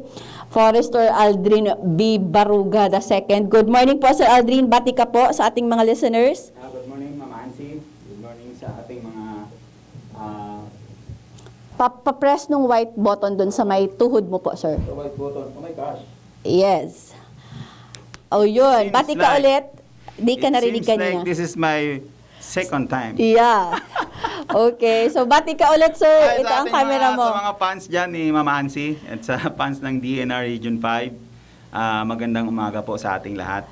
Forester Aldrin B. Baruga the second. Good morning po, Sir Aldrin. Bati ka po sa ating mga listeners. Ah, good morning, Ma'am Ansi. Good morning sa ating mga, ah, Pa-, pa-press nung white button dun sa may tuhod mo po, sir. Sa white button. Oh my gosh. Yes. Oh, yun. Seems Bati ka like, ulit. Di ka it narinig seems kanina. Like this is my second time. Yeah. Okay. So, bati ka ulit, sir. Ay, Ito sa ang ating camera mga, mo. Sa mga fans dyan ni Mama Ansi at sa fans ng D N R Region five, ah, magandang umaga po sa ating lahat.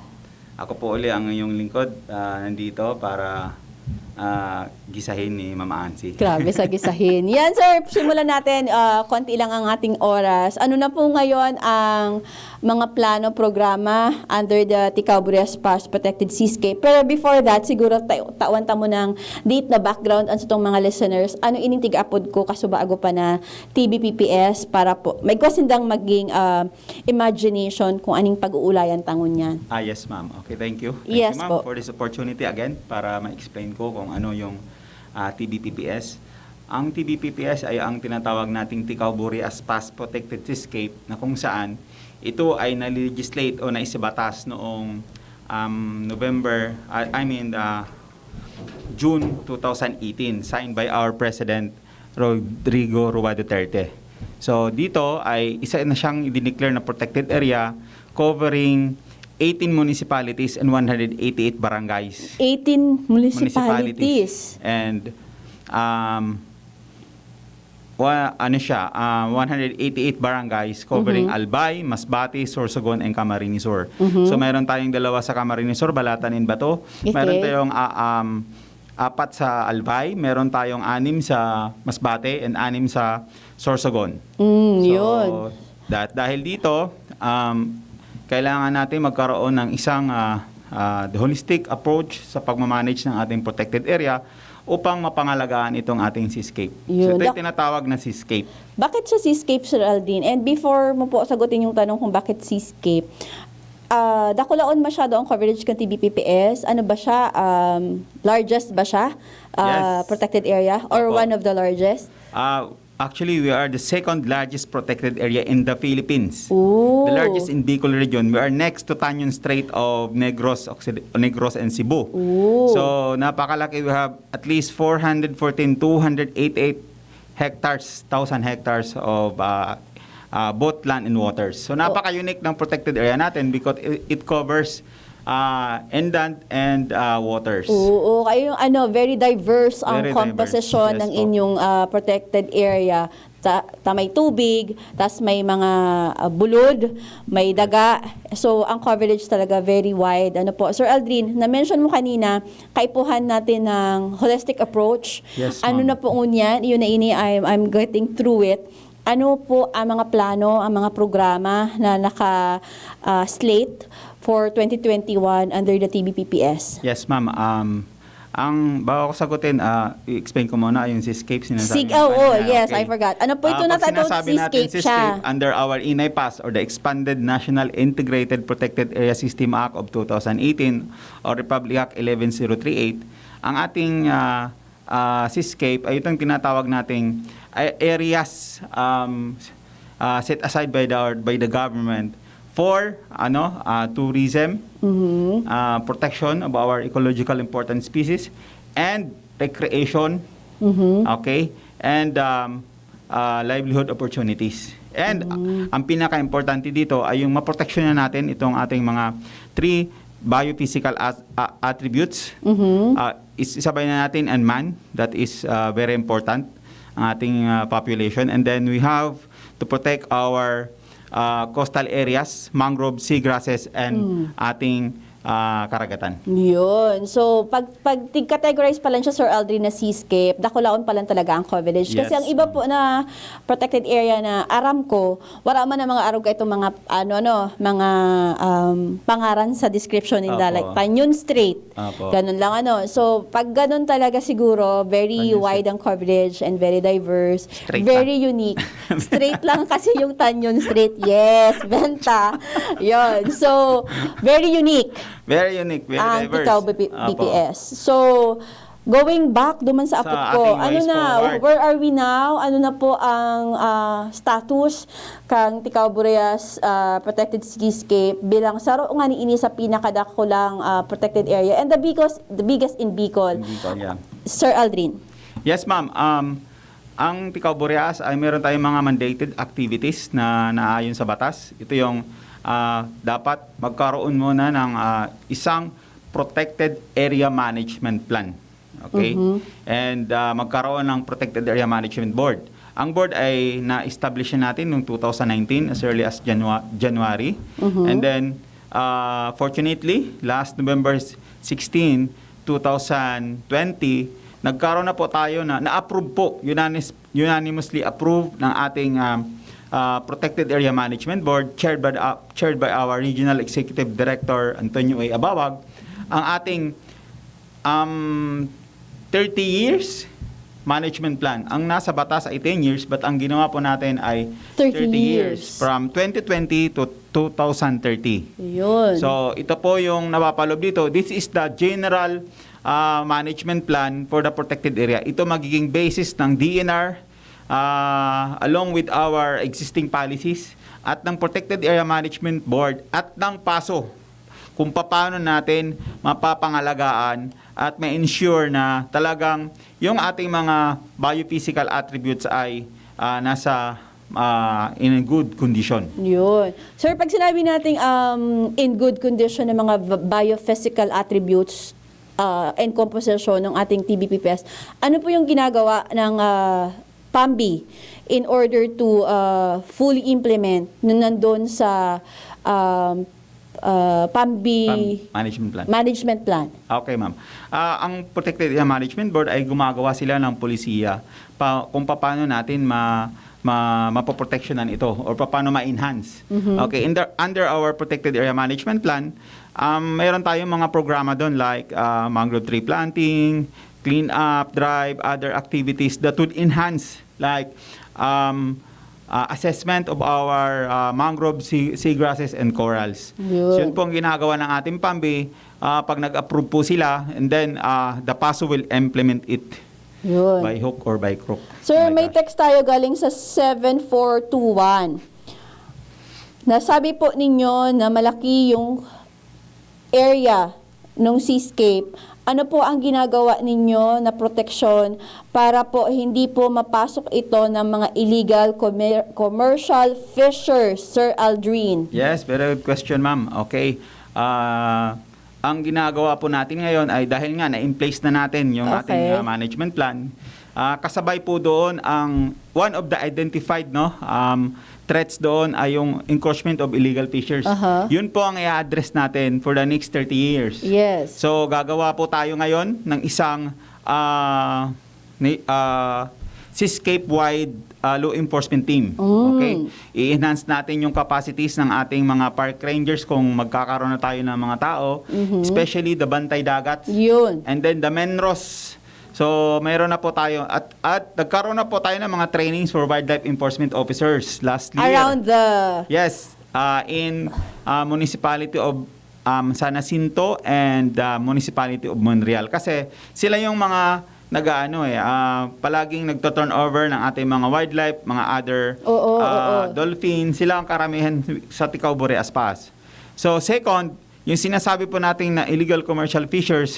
Ako po uli ang inyong lingkod, ah, nandito para, ah, gisahin ni Mama Ansi. Grabe sa gisahin. Yan, sir. Simulan natin. Ah, konti lang ang ating oras. Ano na po ngayon ang mga plano, programa under the Ticao Burias Pass Protected Seascape? Pero before that, siguro ta-, tawan ta mo ng date na background ang satong mga listeners. Ano ining tig-apod ko kasubago pa na T B P P S para po may sindang maging, ah, imagination kung aning pag-uulayan ta ngunyan. Ah, yes, ma'am. Okay, thank you. Thank Yes you, ma'am, po. for this opportunity again para ma-explain ko kung ano yung, ah, T B P P S. Ang T B P P S ay ang tinatawag nating Ticao Burias Pass Protected Seascape na kung saan ito ay nalilegislate o naisibatas noong, um, November, ah, I mean, ah, June two thousand eighteen, signed by our President Rodrigo Roa Duterte. So, dito ay isa na siyang idineclare na protected area covering eighteen municipalities and one hundred eighty-eight barangays. Eighteen municipalities. Municipalities. And, um, wa-, ano siya, ah, one hundred eighty-eight barangays covering Mhm. Albay, Masbate, Sorsogon, and Camarines Sur. Mhm. So, mayroon tayong dalawa sa Camarines Sur, Balatan and Bato. Okay. Mayroon tayong, ah, um, apat sa Albay, meron tayong anim sa Masbate, and anim sa Sorsogon. Mm, So, yun. da-, dahil dito, um, kailangan natin magkaroon ng isang, ah, ah, the holistic approach sa pagmamanage ng ating protected area upang mapangalagaan itong ating seascape. So, Yun. ito yung Dak- tinatawag na seascape. Bakit siya seascape, Sir Aldrin? And before mo po sagutin yung tanong kung bakit seascape, ah, dakulaon masyado ang coverage ng T B P P S. Ano ba siya? Um, largest ba siya? Ah, Yes. Protected area? Or Opo. One of the largest? Ah, actually, we are the second largest protected area in the Philippines. Ooh. The largest in Bicol region. We are next to Tanjung Strait of Negros, Occid- Negros and Cebu. Ooh. So, napakalaki. We have at least four hundred fourteen, two hundred eighty-eight hectares, thousand hectares of uh, uh, both land and waters. So, napaka-unique ng protected area natin because it, it covers uh, inland and uh, waters. Oo, kayo yung ano, very diverse ang Very komposisyon diverse. Yes ng po. Inyong ah, protected area. Ta, ta may tubig, tas may mga ah, bulod, may daga. So, ang coverage talaga very wide. Ano po, Sir Aldrin, na-mention mo kanina, kaipuhan natin ng holistic approach. Yes, Ano ma'am. na po ngunyan? Yun na ini, I'm, I'm getting through it. Ano po ang mga plano, ang mga programa na naka-slate for twenty twenty-one under the T B P P S? Yes, ma'am. Um, ang bago ko sagutin, ah, i-explain ko muna yung seascape sinasabi Sig- mo oh, oh, kanina, yes, okay? I forgot. Ano po ito Ah, pag na titled sinasabi natin seascape siya? Seascape, under our INAIPAS or the Expanded National Integrated Protected Area System Act of two thousand eighteen or Republic Act eleven zero three eight, ang ating ah, ah, seascape ay itong tinatawag nating a- areas um, ah, set aside by the by the government for ano ah, tourism, Mhm. ah, protection of our ecological important species, and recreation, Mhm. okay, and um, ah, livelihood opportunities. And ang pinaka-importante dito ay yung maproteksyonan natin itong ating mga three biophysical at- a- attributes. Mhm. Ah, is- isabay na natin ang man, that is ah, very important, ang ating ah, population. And then we have to protect our ah, coastal areas, mangrove, seagrasses, and ating ah, karagatan. Yun. So, pag, pag tig-categorize pa lang siya, Sir Aldrin, na seascape, dakulaon pa lang talaga ang coverage. Kasi Yes. Ang iba po na protected area na aram ko, wala man ang mga arog itong mga, ano, ano, mga um, pangaran sa description ninda, Opo. like Tanjung Strait. Opo. Ganun lang, ano. So, pag ganun talaga siguro, very Tanjung wide Strait. Ang coverage and very diverse. Straight very lang. Unique. Straight lang kasi yung Tanjung Strait. Yes, benta. Yun. So, very unique. Very unique, very ang diverse. Ticao B P, Opo. B P S. So, going back duman sa Sa apot ko, ating ano ways na, forward. where are we now? Ano na po ang ah, status kang Ticao Boreas ah, Protected Seascape bilang saro nga niini sa pinakadakulang ah, protected area and the biggest, the biggest in Bicol? Hindi ko, yeah. Sir Aldrin. Yes, ma'am. Um, ang Ticao Boreas ay meron tayong mga mandated activities na naayon sa batas. Ito yung ah, dapat magkaroon muna ng ah, isang protected area management plan. Okay? Mhm. And ah, magkaroon ng protected area management board. Ang board ay na-establish na natin noong two thousand nineteen, as early as Janua- January. Mhm. And then, ah, fortunately, last November sixteen, two thousand twenty, nagkaroon na po tayo na na-approve po, unanis- unanimously approved ng ating ah, ah, Protected Area Management Board, chaired by, the- chaired by our Regional Executive Director Antonio A. Abawag, ang ating um, thirty years management plan. Ang nasa batas ay ten years, but ang ginawa po natin ay Thirty thirty years. years. From twenty twenty to two thousand thirty. Yun. So, ito po yung napapaloob dito. This is the general ah, management plan for the protected area. Ito magiging basis ng D N R ah, along with our existing policies at ng Protected Area Management Board at ng PASO kung paano natin mapapangalagaan at ma-ensure na talagang yung ating mga biophysical attributes ay ah, nasa ah, in a good condition. Yun. Sir, pag sinabi nating um, in good condition ng mga v- biophysical attributes uh, and composition ng ating T B P P S, ano po yung ginagawa ng uh, PAMBI in order to uh, fully implement na nandun sa um, uh, PAMBI Pam- management plan. management plan? Okay, ma'am. Ah, ang Protected Area Management Board ay gumagawa sila ng polisiya pa, kung paano natin ma, ma mapoproteksyonan ito or paano ma-enhance. Okay, in the, under our protected area management plan, um, meron tayong mga programa doon like, ah, mangrove tree planting, clean up drive, other activities that would enhance like, um, ah, assessment of our, ah, mangrove sea seagrasses and corals. So, yun pong ginagawa ng ating PAMBI, ah, pag nag-approve po sila, and then, ah, the PASO will implement it by hook or by crook. Sir, may text tayo galing sa seven four two one. Nasabi po ninyo na malaki yung area nung seascape. Ano po ang ginagawa ninyo na proteksyon para po hindi po mapasok ito ng mga illegal commer- commercial fishers, Sir Aldrin? Yes, very good question, ma'am. Okay. Ah, ang ginagawa po natin ngayon ay dahil nga na-in place na natin yung ating, Okay. ah, management plan, ah, kasabay po doon ang one of the identified, no, um, threats doon ay yung encroachment of illegal fishers. Aha. Yun po ang i-address natin for the next thirty years. Yes. So, gagawa po tayo ngayon ng isang, ah, ni, ah, seascape-wide, ah, law enforcement team. Mm. Okay? I-enhance natin yung capacities ng ating mga park rangers kung magkakaroon na tayo ng mga tao, Mhm. especially the bantay dagat. Yun. And then the menros. So, mayroon na po tayo at, at nagkaroon na po tayo ng mga trainings for wildlife enforcement officers last year. Around the Yes, ah, in, ah, municipality of, um, San Jacinto and, ah, municipality of Monreal. Kasi sila yung mga nag-aano eh, ah, palaging nagto-turnover ng ating mga wildlife, mga other, Oo, ah, oo. dolphin. Sila ang karamihan sa Ticao-Boreas Pass. So, second, yung sinasabi po natin na illegal commercial fishers,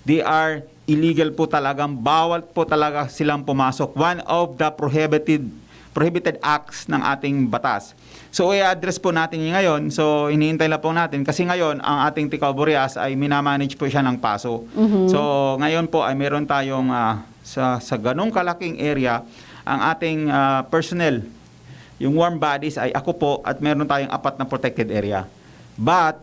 they are illegal po talagang, bawal po talaga silang pumasok. One of the prohibited, prohibited acts ng ating batas. So, i-address po natin yun ngayon. So, hinihintay lang po natin. Kasi ngayon, ang ating Ticao-Boreas ay minamanage po siya ng PASO. Mhm. So, ngayon po ay meron tayong, ah, sa, sa ganong kalaking area, ang ating, ah, personnel, yung warm bodies ay ako po at meron tayong apat na protected area. But,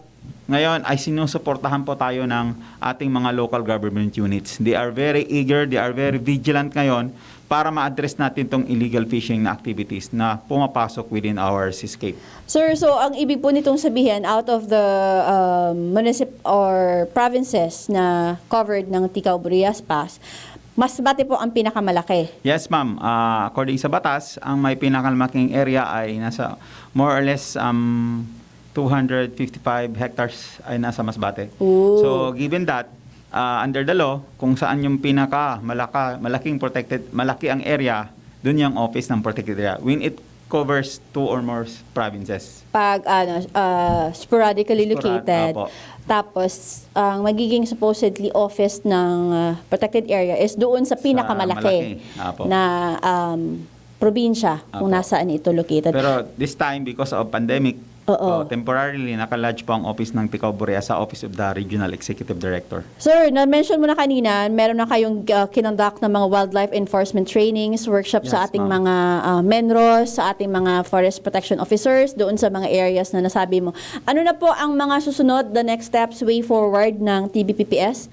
ngayon ay sinusuportahan po tayo ng ating mga local government units. They are very eager, they are very vigilant ngayon para ma-address natin tong illegal fishing na activities na pumapasok within our seascape. Sir, so ang ibig po nitong sabihin, out of the, um, municip-, or provinces na covered ng Ticao-Boreas Pass, Masbate po ang pinakamalaki. Yes, ma'am. Ah, according sa batas, ang may pinakamalaking area ay nasa more or less, um, two hundred fifty-five hectares ay nasa Masbate. Oo. So, given that, ah, under the law, kung saan yung pinaka malaka-, malaking protected, malaki ang area, dun yung office ng protected area. When it covers two or more s-, provinces. Pag, ano, ah, sporadically Sporad-, located, opo. Tapos, ang magiging supposedly office ng, ah, protected area is doon sa Sa pinakamalaking malaki. Opo. na, um, probinsya kung Opo. nasaan ito located. Pero this time, because of pandemic, Oo. oh, temporarily, naka-lodge po ang office ng Ticao-Boreas sa Office of the Regional Executive Director. Sir, na-mention mo na kanina, meron na kayong, ah, kinonduct ng mga wildlife enforcement trainings, workshop sa Yes, ating ma'am. mga, ah, menros, sa ating mga forest protection officers, doon sa mga areas na nasabi mo. Ano na po ang mga susunod, the next steps, way forward ng T B P P S?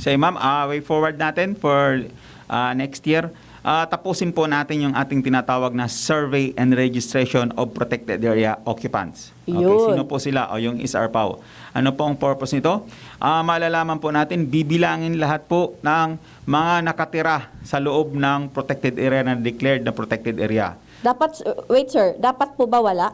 Say, ma'am, ah, way forward natin for, ah, next year, ah, tapusin po natin yung ating tinatawag na survey and registration of protected area occupants. Okay, Yun. sino po sila? O, yung S R PAO. Ano po ang purpose nito? Ah, malalaman po natin, bibilangin lahat po ng mga nakatira sa loob ng protected area na declared na protected area. Dapat, wait, sir, dapat po ba wala?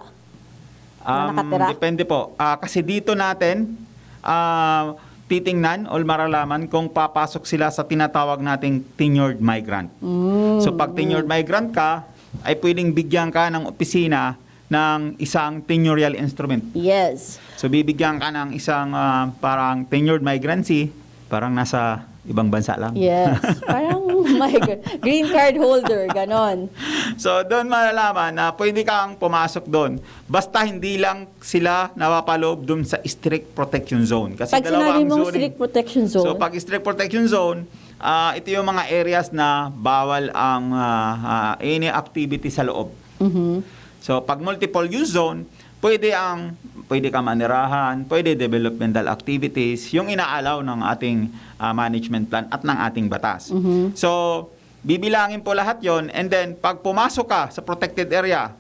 Na Um, nakatira? Depende po. Ah, kasi dito natin, ah, titingnan o maralaman kung papasok sila sa tinatawag nating tenured migrant. Mm. So, pag tenured migrant ka, ay pwedeng bigyan ka ng opisina ng isang tenurial instrument. Yes. So, bibigyan ka ng isang, ah, parang tenured migrancy, parang nasa ibang bansa lang. Yes. Parang migrant. Green card holder, ganon. So, doon malalaman na pwede kang pumasok doon. Basta hindi lang sila napapaloob doon sa strict protection zone. Kasi Pag dalawa sinabi ang mong zoning. strict protection zone? So, pag strict protection zone, ah, ito yung mga areas na bawal ang, ah, ah, any activity sa loob. Mhm. So, pag multiple use zone, pwede ang, pwede ka manirahan, pwede developmental activities, yung inaalaw ng ating, ah, management plan at ng ating batas. Mhm. So, Bibilangin po lahat yon, and then pag pumasok ka sa protected area,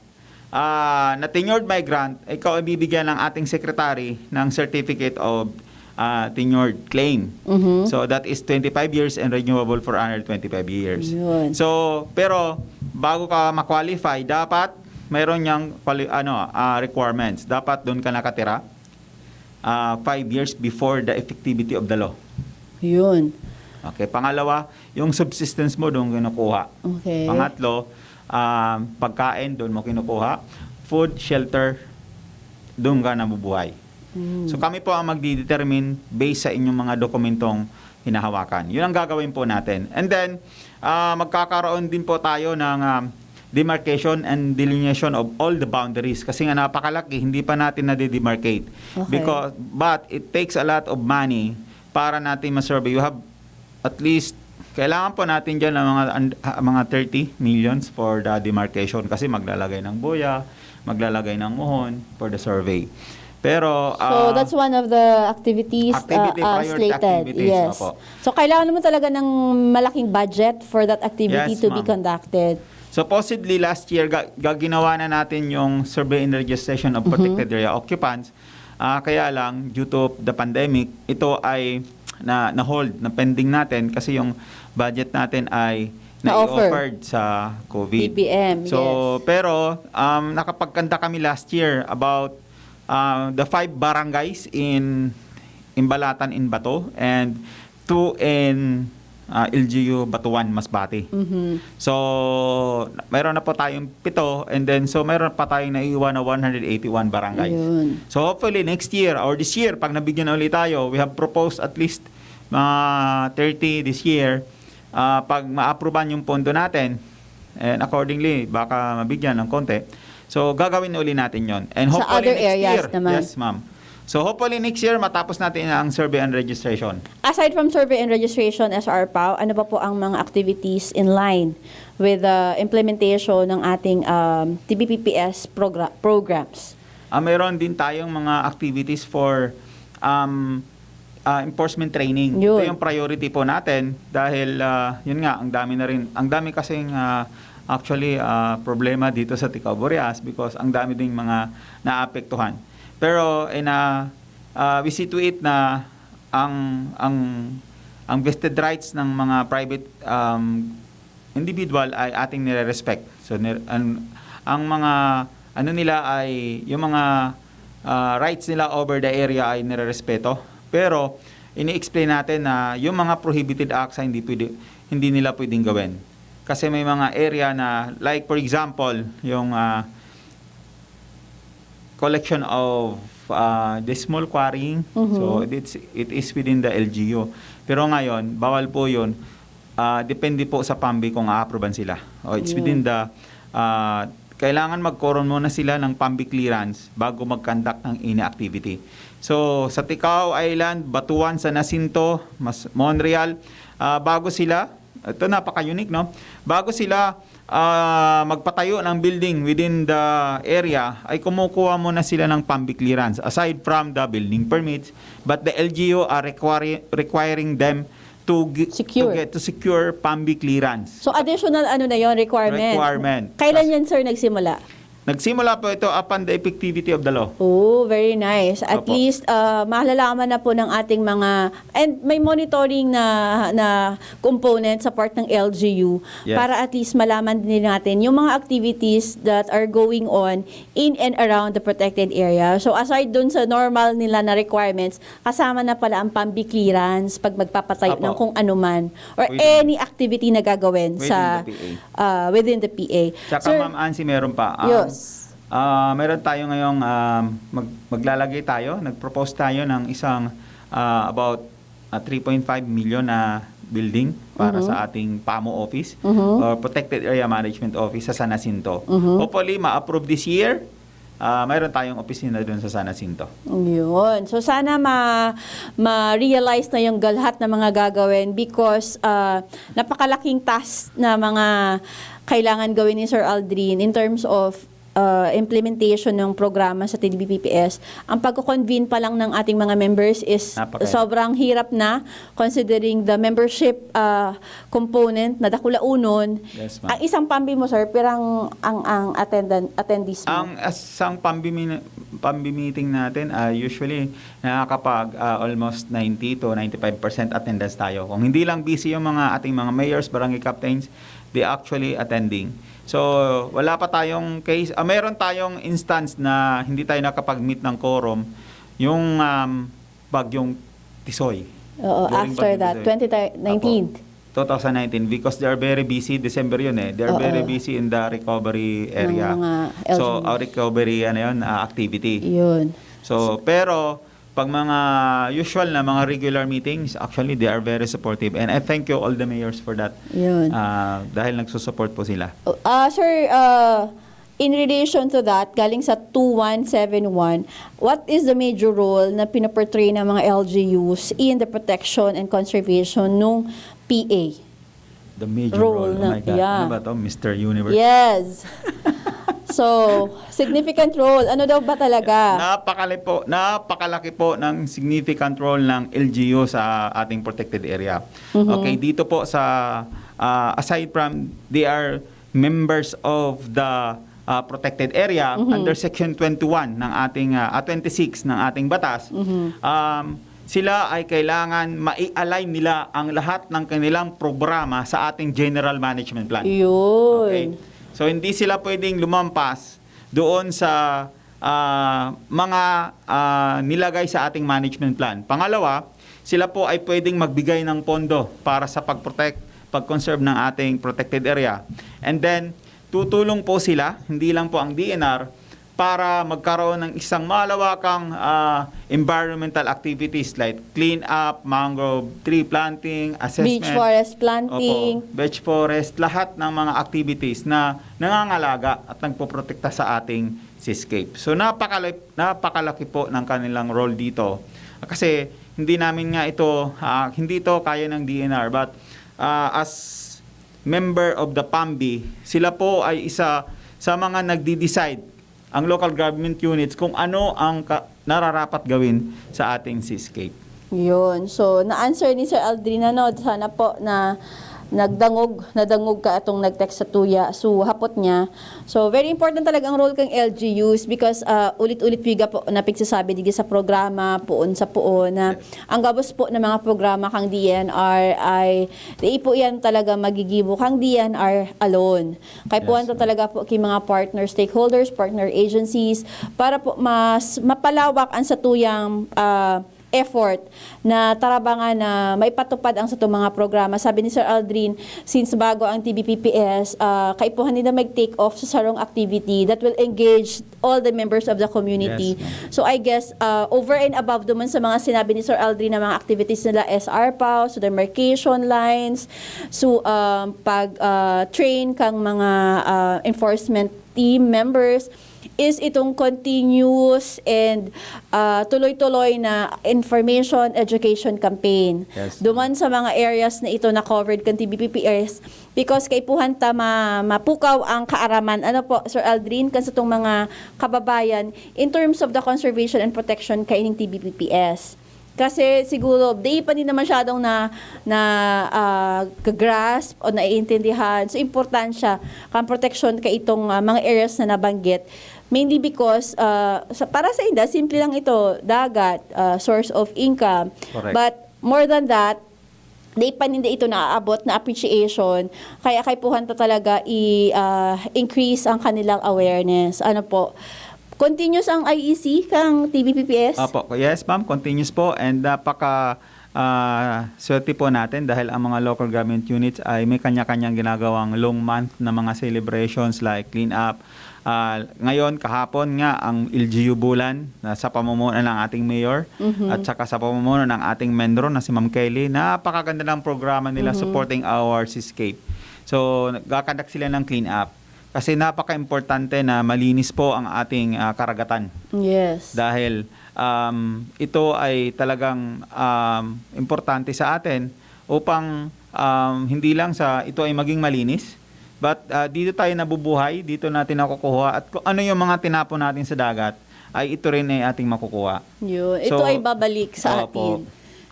ah, na tenured migrant, ikaw ay bibigyan ng ating secretary ng certificate of, ah, tenured claim. Mhm. So that is twenty-five years and renewable for another twenty-five years. Yun. So, pero bago ka ma-qualify, dapat mayroon niyang quali- ano, ah, requirements. Dapat doon ka nakatira ah, five years before the effectivity of the law. Yun. Okay, pangalawa, yung subsistence mo doon kinukuha. Okay. Pangatlo, ah, pagkain doon mo kinukuha. Food, shelter, doon ka nabubuhay. Mm. So kami po ang magdidetermine based sa inyong mga dokumentong hinahawakan. Yun ang gagawin po natin. And then, ah, magkakaroon din po tayo ng ah, demarcation and delineation of all the boundaries. Kasi nga napakalaki, hindi pa natin nade-demarcate. Okay. Because, but it takes a lot of money para natin ma-survey. You have at least, kailangan po natin dyan ng mga, and- ah, mga thirty millions for the demarcation kasi maglalagay ng buya, maglalagay ng muhon for the survey. Pero, So ah, that's one of the activities, Activity, uh, uh, priority slated. activities, Yes. Opo. So kailangan naman talaga ng malaking budget for that activity Yes, to be ma'am. Conducted. Supposedly last year ga- ga- ginawa na natin yung survey and registration of protected area occupants. Ah, kaya lang, due to the pandemic, ito ay na, na-hold, na-pending natin kasi yung budget natin ay Na-offer. na-offered sa COVID. P P M, So, yes. Pero um, nakapagkanta kami last year about uh, the five barangays in Imbalatan in Bato and two in uh, L G U Batuan, Masbate. Mhm. So, mayroon na po tayong pito, and then so mayroon pa tayong naiiwan na one hundred eighty-one barangays. Yun. So hopefully next year or this year, pag nabigyan na ulit tayo, we have proposed at least mga thirty this year. Ah, pag maapruban yung pondo natin, and accordingly, baka mabigyan ng konti. So gagawin uli natin yon. And Sa hopefully other next areas year, naman. Yes, ma'am. So hopefully next year, matapos natin ang survey and registration. Aside from survey and registration, S R Pao, ano pa po ang mga activities in line with the implementation ng ating um, T B P P S progra- programs? Ah, mayroon din tayong mga activities for um, ah, enforcement training. Yun. Ito yung priority po natin dahil ah, yun nga, ang dami na rin, ang dami kasing ah, actually ah, problema dito sa Ticao Boreas because ang dami ding mga naapektuhan. Pero in a, ah, we see to it na ang ang ang vested rights ng mga private um, individual ay ating nire-respect. So nire- ang, ang mga ano nila ay yung mga ah, rights nila over the area ay nire-respeto. Pero ini-explain natin na yung mga prohibited acts ay hindi pwede, hindi nila pwedeng gawin. Kasi may mga area na, like for example, yung ah, collection of ah, dismal quarrying. Mhm. So it's it is within the L G U. Pero ngayon, bawal po 'yun. Ah, depende po sa PAMBI kung aaproban sila. O it's Yun. Within the ah, kailangan magkaroon muna sila ng PAMBI clearance bago mag-conduct ng any activity. So sa Ticao Island, Batuan, San Jacinto, Mas Monreal, ah, bago sila, ito napaka-unique, no? Bago sila ah, magpatayo ng building within the area, ay kumukuha muna sila ng PAMBI clearance aside from the building permits, but the L G U are require, requiring them to gi- Secure. to get to secure PAMBI clearance. So additional ano na yon, requirement? Requirement. Kailan yan, sir, nagsimula? Nagsimula po ito upon the effectivity of the law. Oh, very nice. At Opo. Least uh, malalaman na po ng ating mga, and may monitoring na na component sa part ng L G U Yes. Para at least malaman din natin yung mga activities that are going on in and around the protected area. So aside dun sa normal nila na requirements, kasama na pala ang PAMBI clearance pag magpapatayo Apo. Ng kung ano man or Within- any activity na gagawin Within sa the P A. ah, within the P A. Tsaka Sir, Ma'am Ansi, meron pa. Um, Yes. ah, meron tayo ngayong um, mag- maglalagay tayo, nag-propose tayo ng isang ah, about ah, three point five million na building para Mhm. Sa ating PAMO office Mhm. or Protected Area Management Office sa San Jacinto. Mhm. Hopefully, ma-approve this year. Ah, mayroon tayong opisina doon sa San Jacinto. Yun. So sana ma ma-realize na yung galhat na mga gagawin because ah, napakalaking task na mga kailangan gawin ni Sir Aldrin in terms of ah, implementation ng programa sa T D B P P S, ang pagko-convene pa lang ng ating mga members is Napakahirap. Sobrang hirap na, considering the membership, ah, component na dakulaunon. Yes, ma'am. Ang isang PAMBI mo, sir, pirang ang, ang attendant, attendees mo? Ang isang PAMBI, PAMBI meeting natin, ah, usually nakakapag ah, almost ninety to ninety-five percent attendance tayo. Kung hindi lang busy yung mga ating mga mayors, barangay captains, they actually attending. So, wala pa tayong case, ah, meron tayong instance na hindi tayo nakapag-meet ng quorum, yung um, bagyong Tisoy. Oo, During after bagyong that, Tisoy. twenty nineteen. Apo. twenty nineteen, because they are very busy, December yun eh. They are Oo. Very busy in the recovery area. Ng mga So, L G Us. Our recovery, ano yun, ah, activity. Yun. So, pero pag mga usual na mga regular meetings, actually, they are very supportive. And I thank you all the mayors for that. Yun. Ah, dahil nagsusupport po sila. Ah, sir, ah, in relation to that, galing sa two one seven one, what is the major role na pinoportray ng mga L G Us in the protection and conservation nung P A? The major Role role. Oh na, my God. yeah. Ano ba to? Mister Universe? Yes. So, significant role. Ano daw ba talaga? Napakali po, napakalaki po ng significant role ng L G U sa ating protected area. Mhm. Okay, dito po sa, ah, aside from they are members of the ah, protected area, Mhm. under Section twenty-one ng ating, ah, ah, twenty-six ng ating batas, Mhm. um, sila ay kailangan mai-align nila ang lahat ng kanilang programa sa ating general management plan. Yun. Okay? So, hindi sila pwedeng lumampas doon sa ah, mga ah, nilagay sa ating management plan. Pangalawa, sila po ay pwedeng magbigay ng pondo para sa pag-protect, pag-conserve ng ating protected area. And then, tutulong po sila, hindi lang po ang D N R, para magkaroon ng isang malawakang ah, environmental activities like clean up, mangrove, tree planting, assessment. Beach forest planting. Opo, beach forest, lahat ng mga activities na nangangalaga at nagpoprotekta sa ating seascape. So napakala- napakalaki po ng kanilang role dito. Kasi hindi namin nga ito, ah, hindi ito kaya ng D N R, but ah, as member of the PAMBI, sila po ay isa sa mga nagdi-decide ang local government units kung ano ang ka- nararapat gawin sa ating seascape. Yun. So, na-answer ni Sir Aldrin, ano, sana po na nagdangog, nadangog ka atong nag-text sa tuya. So, hapot niya. So, very important talaga ang role kang L G Us because ah, ulit-ulit piga po na pigsasabi digi sa programa, poon sa poon, na ang gabos po ng mga programa kang D N R ay di po yan talaga magigibo kang D N R alone. Kaipuhan Yes, ta talaga po ki mga partner stakeholders, partner agencies, para po mas mapalawak ang satuyang ah, effort na tarabangan na maipatupad ang satong mga programa. Sabi ni Sir Aldrin, since bago ang T B P P S, ah, kaipuhan nila mag-take off sa sarong activity that will engage all the members of the community. Yes, ma'am. So I guess, ah, over and above naman sa mga sinabi ni Sir Aldrin na mga activities nila, S R PAO, so demarcation lines, so um, pag ah, train kang mga ah, enforcement team members, is itong continuous and ah, tuloy-tuloy na information education campaign. Yes. Duman sa mga areas na ito na covered kan T B P P S, because kaipuhan ta ma- mapukaw ang kaaraman, ano po, Sir Aldrin, kan satong mga kababayan in terms of the conservation and protection kaining T B P P S. Kasi siguro, di pa din na masyadong na, na ah, grasp o naiintindihan. So, importansya kan proteksyon kaitong ah, mga areas na nabanggit. Mainly because, ah, sa, para sa inda, simple lang ito, dagat, ah, source of income. Correct. But more than that, di pa ninda ito naaabot na appreciation. Kaya kaipuhan ta talaga i-increase ang kanilang awareness. Ano po? Continuous ang I E C kang T B P P S? Opo, yes ma'am, continuous po, and napaka ah, swerte po natin dahil ang mga local government units ay may kanya-kanyang ginagawang long month na mga celebrations like clean up. Ah, ngayon, kahapon nga, ang L G U Bulan na sa pamumuno ng ating mayor Mhm. at saka sa pamumuno ng ating MENRO na si Ma'am Kelly, napakaganda ng programa nila Mhm. supporting our seascape. So, nagkakandak sila ng clean up kasi napaka-importante na malinis po ang ating ah, karagatan. Yes. Dahil um, ito ay talagang um, importante sa atin upang um, hindi lang sa ito ay maging malinis, But, ah, dito tayo nabubuhay, dito natin nakukuha, at kung ano yung mga tinapon natin sa dagat, ay ito rin ay ating makukuha. Yun. Ito So, ay babalik sa opo. atin.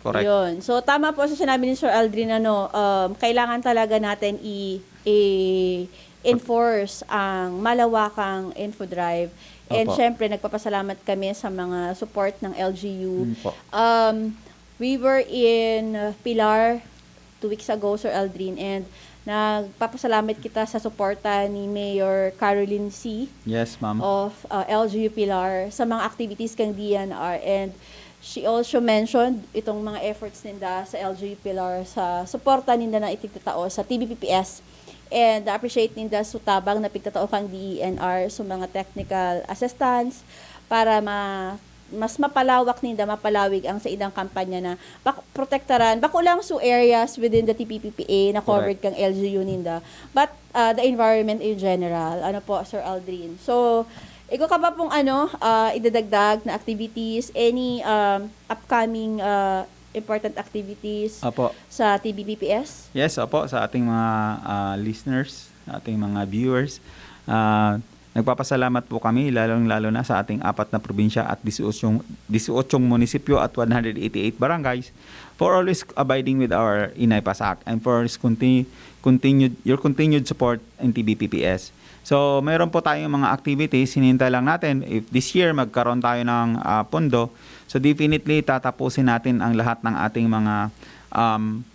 Correct. Yun. So, tama po sa sinabi ni Sir Aldrin, ano, um, kailangan talaga natin i- i-enforce ang malawakang info drive. And Opo. Syempre, nagpapasalamat kami sa mga support ng L G U. Yun po. Um, we were in uh, Pilar two weeks ago, Sir Aldrin, and nagpapasalamat kita sa suporta ni Mayor Caroline C Yes, ma'am. of uh, L G U Pilar sa mga activities kang D N R, and she also mentioned itong mga efforts ninda sa L G U Pilar sa suporta ninda na itigtatao sa T B P P S, and appreciate ninda sa tabang na pigtatao kang D E N R sa mga technical assistance para ma mas mapalawak ninda, mapalawig ang sa idang kampanya na bak- protektaran, bako lang so areas within the T P P P A na covered kang L G U ninda, but uh, the environment in general. Ano po, Sir Aldrin? So, ikaw ka ba pong ano, uh, idadagdag na activities, any um, upcoming uh, important activities Opo. sa T B P P S? Yes, opo, sa ating mga ah, listeners, sa ating mga viewers. Ah, nagpapasalamat po kami, lalong-lalo na sa ating apat na probinsya at disiotso, disiotso munisipyo at one hundred eighty-eight barangays for always abiding with our Inay Pasak and for his conti- continued, your continued support in T B P P S. So, mayroon po tayong mga activities, hinihintay lang natin. If this year magkaroon tayo ng ah, pondo, so definitely tatapusin natin ang lahat ng ating mga um,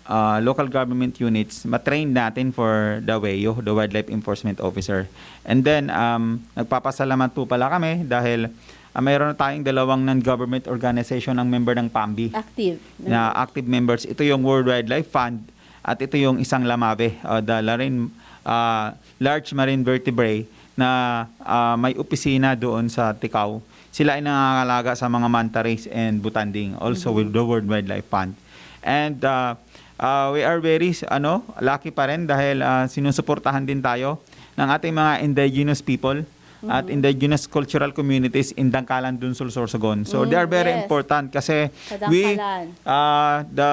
uh, local government units, matrain natin for the W E O, the Wildlife Enforcement Officer. And then, um, nagpapasalamat po pala kami dahil uh, mayroon na tayong dalawang non-government organization ang member ng PAMBI Active. na active members. Ito yung World Wildlife Fund at ito yung isang LAMABE, uh, the Larin, uh, Large Marine Vertebrate na uh, may opisina doon sa Ticao. Sila ay nangangalaga sa mga manta rays and butanding, also with the World Wildlife Fund. And uh, uh, we are very ano, lucky pa rin dahil uh, sinusuportahan din tayo ng ating mga indigenous people at indigenous cultural communities in Dangkalan, Dunsol, Sorsogon. So they are very yes. Important kasi Sa we Dangkalan. uh, the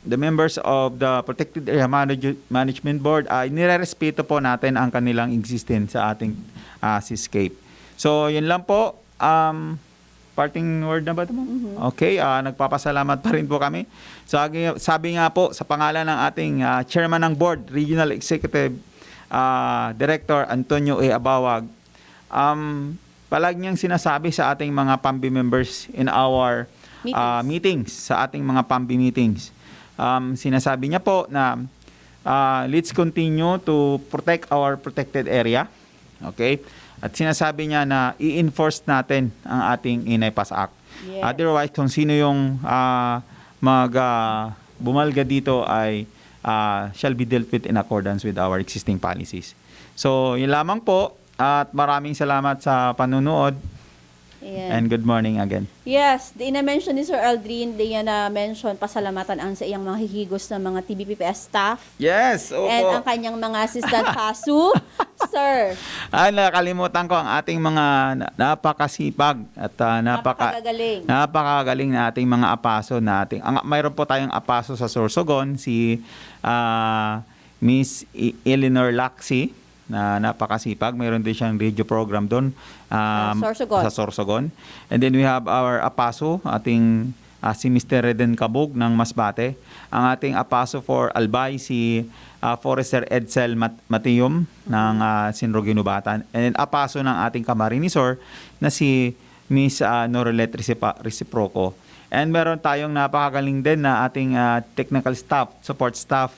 the members of the Protected Area Manage- Management Board ay nirerespeto po natin ang kanilang existence sa ating uh, seascape. So yun lang po. Um, parting word na ba ito, ma'am? Okay, ah, nagpapasalamat pa rin po kami. Sabi, sabi nga po, sa pangalan ng ating ah, chairman ng board, Regional Executive ah, Director Antonio A. Abawag, um, palagi niyang sinasabi sa ating mga PAMBI members in our ah, meetings, sa ating mga PAMBI meetings. Um, sinasabi niya po na ah, let's continue to protect our protected area. Okay? At sinasabi niya na i-enforce natin ang ating Inay Pasak. Yes. Otherwise, kung sino yung ah, mag ah, bumalga dito ay ah, shall be dealt with in accordance with our existing policies. So, yun lamang po. At maraming salamat sa panunood. Ayan. And good morning again. Yes, di na-mention ni Sir Aldrin, di niya na-mention, pasalamatan ang sa iyang mga hihigos na mga T B P P S staff Yes, opo. and ang kanyang mga assistant PASU. Sir, Ah, nakalimutan ko ang ating mga na- napakasipag at ah, napaka Napakagagaling. napakagaling na ating mga APASO na ating ang mayroon po tayong APASO sa Sorsogon, si ah, Miss E- Eleanor Laxi na napakasipag. Mayroon din siyang radio program doon ah, Sa Sorsogon. sa Sorsogon. And then we have our APASO, ating ah, si Mister Reden Kabug ng Masbate. Ang ating APASO for Albay, si ah, Forester Edsel Mat- Matium ng ah, Sinro Ginubatan. And then APASO ng ating Camarines Sur na si Miss ah, Norelet Recipa- Reciproco. And meron tayong napakagaling din na ating ah, technical staff, support staff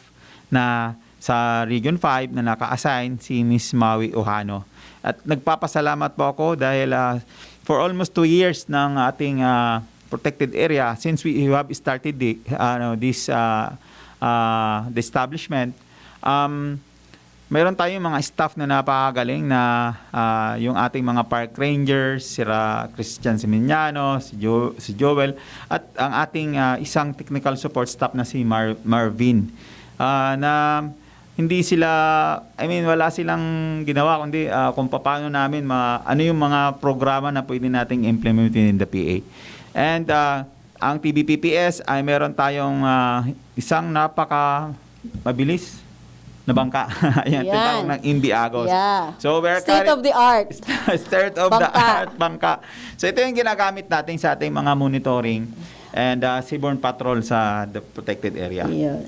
na sa Region five na naka-assign, si Miss Maui Ohano. At nagpapasalamat po ako dahil ah, for almost two years ng ating ah, protected area, since we have started the, ano, this ah, ah, the establishment, um, mayroon tayong mga staff na napakagaling na ah, yung ating mga park rangers, sira Christian Siminiano, si, jo- si Joel, at ang ating ah, isang technical support staff na si Mar- Marvin. Ah, na hindi sila, I mean, wala silang ginawa kundi ah, kung paano namin, ma- ano yung mga programa na pwede nating implement in the P A. And ah, ang T B P P S ay meron tayong ah, isang napaka mabilis na bangka. Ayan, Yan. tinatawag ng Imbiagos. Yeah. So, we're State current- of the art. State of the Bangka. art bangka. So, ito yung ginagamit natin sa ating mga monitoring and uh, seaborne patrol sa the protected area. Yun.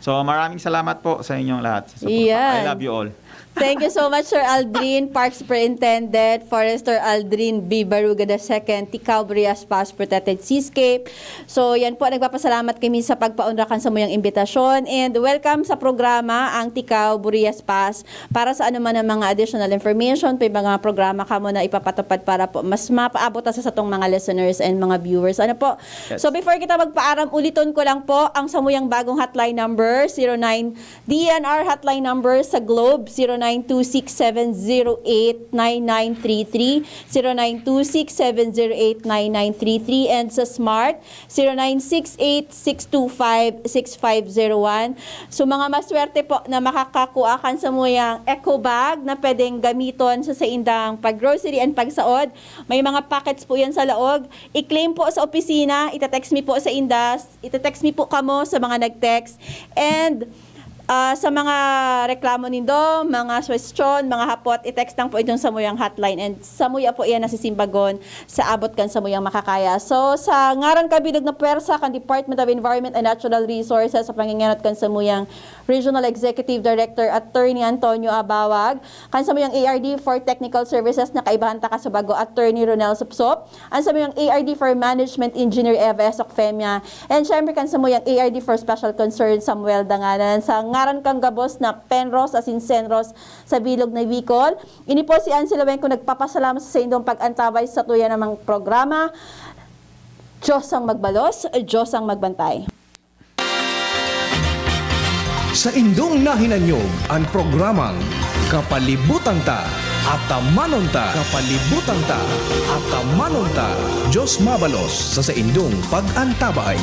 So, maraming salamat po sa inyong lahat. Sa support. Iyan. I love you all. Thank you so much, Sir Aldrin, Park Superintendent, Forester Aldrin B. Baruga the second, Ticao Burias Pass Protected Seascape. So, yan po, nagpapasalamat kami sa pagpaunra kan samuyang imbitasyon. And welcome sa programa, ang Ticao Burias Pass. Para sa anuman ang mga additional information, may mga programa kamo na ipapatupad para po mas mapaabot sa satong mga listeners and mga viewers. Ano po? Yes. So, before kita magpaaram, uliton ko lang po ang samuyang bagong hotline number, zero nine D E N R hotline number sa Globe, zero nine two six seven zero eight nine nine three three, zero nine two six seven zero eight nine nine three three, and sa Smart, zero nine six eight six two five six five zero one. So, mga maswerte po na makakakuha kan samuyang eco bag na pwedeng gamiton sa saindang pag-grocery and pagsaod. May mga packets po yan sa laog. I-claim po sa opisina, itatext mi po sa indas, itatext mi po kamo sa mga nag-text. And ah, sa mga reklamo nindo, mga suwestyon, mga hapot, i-text lang po itong samuyang hotline and samuya po iyan nasisimbagon sa abot kan samuyang makakaya. So, sa ngaran kan bilog na pwersa kan Department of Environment and Natural Resources, sa pangingenot kan samuyang Regional Executive Director Attorney Antonio Abawag, kan samuyang A R D for Technical Services na kaibahan taka sa bago, Attorney Ronel Supsup, an samuyang A R D for Management Engineer Eva Esocfemia, and syempre kan samuyang A R D for Special Concern, Samuel Danganan. Sa ngaran kan gabos na Penros asin Senros sa bilog na Bicol, ini po si Ansel Wengco nagpapasalamat sa saindong pag-antabay sa tuya namang programa. Diyos ang magbalos, Diyos ang magbantay. Sa indong nahinanyog an programang Kapalibutan Ta, Atamanon Ta, Kapalibutan Ta, Atamanon Ta, Diyos mabalos sa saindong pag-antabay.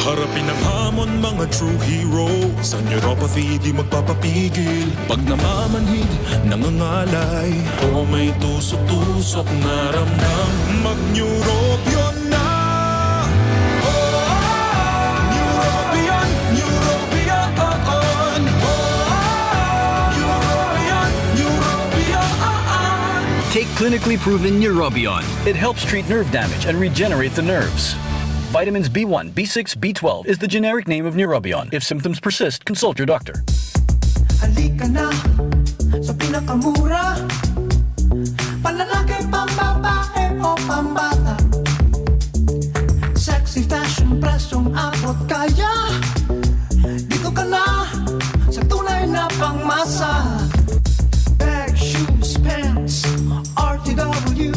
Harapin ang hamon, mga true hero. Sa neuropathy, di magpapapigil. Pag namamanhid, nangangalay, o may tusok-tusok na ramdam, mag-Neurobion na! Neurobion, Neurobion, oh, oh. Neurobion, Neurobion, oh, oh. Take clinically proven Neurobion. It helps treat nerve damage and regenerate the nerves. Vitamins B one, B six, B twelve is the generic name of Neurobion. If symptoms persist, consult your doctor. Halika na sa pinakamura. Panlalaki, pambabae o pambata. Sexy fashion, presyong abot kaya. Dito ka na sa tunay na pangmasa. Bag, shoes, pants, R T W.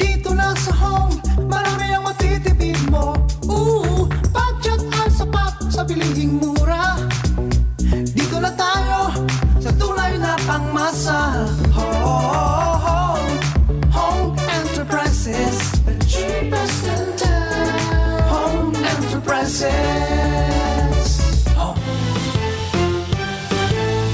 Dito na sa Home, marami ang matitipid mo. Ooh, budget ay sapat sa bilihing mura. Dito na tayo sa tunay na pangmasa. Home, Home Enterprises, the cheapest in town. Home Enterprises. Home.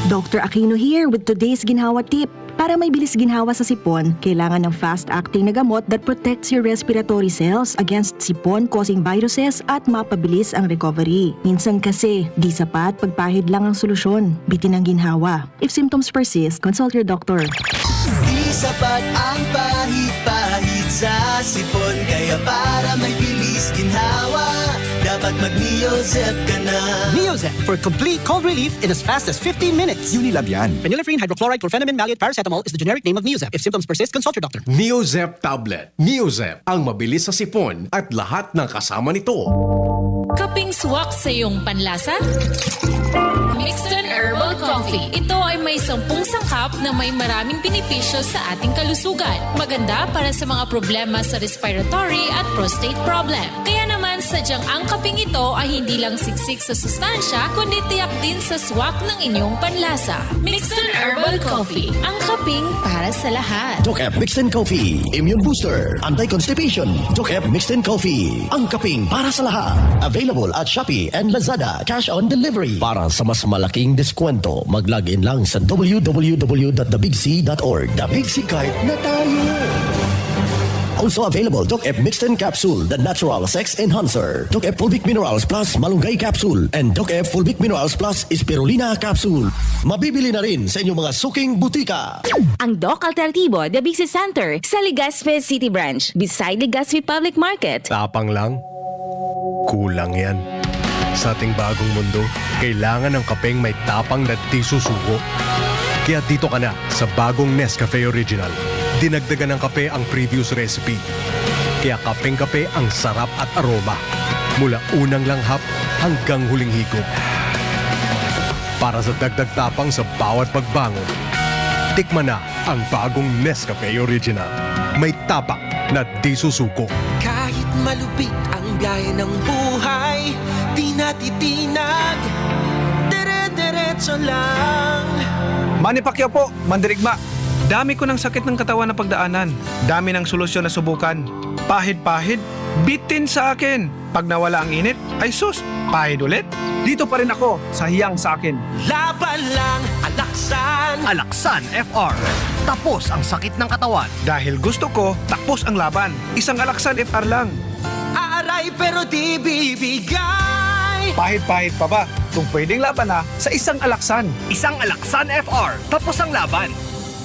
Doctor Aquino here with today's ginhawa tip. Para may bilis ginhawa sa sipon, kailangan ng fast-acting na gamot that protects your respiratory cells against sipon-causing viruses at mapabilis ang recovery. Minsan kasi, di sapat pagpahid lang ang solusyon. Bitin ang ginhawa. If symptoms persist, consult your doctor. Di sapat ang pahid-pahid sa sipon, kaya para may bilis ginhawa, dapat mag-Neozep ka na. Neozep for complete cold relief in as fast as fifteen minutes. Unilab yan. Phenylephrine hydrochloride chlorphenamine maleate paracetamol is the generic name of Neozep. If symptoms persist, consult your doctor. Neozep tablet. Neozep, ang mabilis sa sipon at lahat ng kasama nito. Kaping swak sa iyong panlasa? Mixton Herbal Coffee. Ito ay may sampung sangkap na may maraming benepisyo sa ating kalusugan. Maganda para sa mga problema sa respiratory at prostate problem. Kaya naman, sadyang ang kaping ito ay hindi lang siksik sa sustansya, kundi tiyak din sa swak ng inyong panlasa. Mixton Herbal Coffee, ang kaping para sa lahat. Doc F Mixed in Coffee, Immune Booster, Anti-Constipation. Doc F Mixed in Coffee, ang kaping para sa lahat. Available at Shopee and Lazada. Cash on delivery. Para sa mas malaking deskwento, mag-log in lang sa w w w dot the big c dot org. The Big C Card na tayo! Also available, Doc F Mixten Capsule, the natural sex enhancer. Doc F Fulvic Minerals Plus Malunggay Capsule, and Doc F Fulvic Minerals Plus Spirulina Capsule. Mabibili na rin sa inyong mga suking butika. Ang Doc Alternativo, The Bixi Center, sa Legazpi City Branch, beside Legazpi Public Market. Tapang lang? Kulang yan. Sa ating bagong mundo, kailangan ng kapeng may tapang na di susuko. Kaya dito ka na sa bagong Nescafe Original. Dinagdagan ng kape ang previous recipe. Kaya kapeng-kape ang sarap at aroma. Mula unang langhap hanggang huling higop. Para sa dagdag tapang sa bawat pagbangon, tikman na ang bagong Nescafe Original. May tapang na di susuko. Kahit malupit ang biyahe ng buhay, di natitinag, dire-diretso lang. Manny Pacquiao po, mandirigma. Dami ko ng sakit ng katawan na pagdaanan. Dami ng solusyon na subukan. Pahid-pahid, bitin sa akin. Pag nawala ang init, ay sus, pahid ulit. Dito pa rin ako sa hiyang sa akin. Laban lang, Alaksan. Alaksan F R. Tapos ang sakit ng katawan. Dahil gusto ko, tapos ang laban. Isang Alaksan F R lang. Aaray pero di bibigay. Pahid-pahid pa ba? Kung pwedeng laban na, sa isang Alaksan. Isang Alaksan F R, tapos ang laban.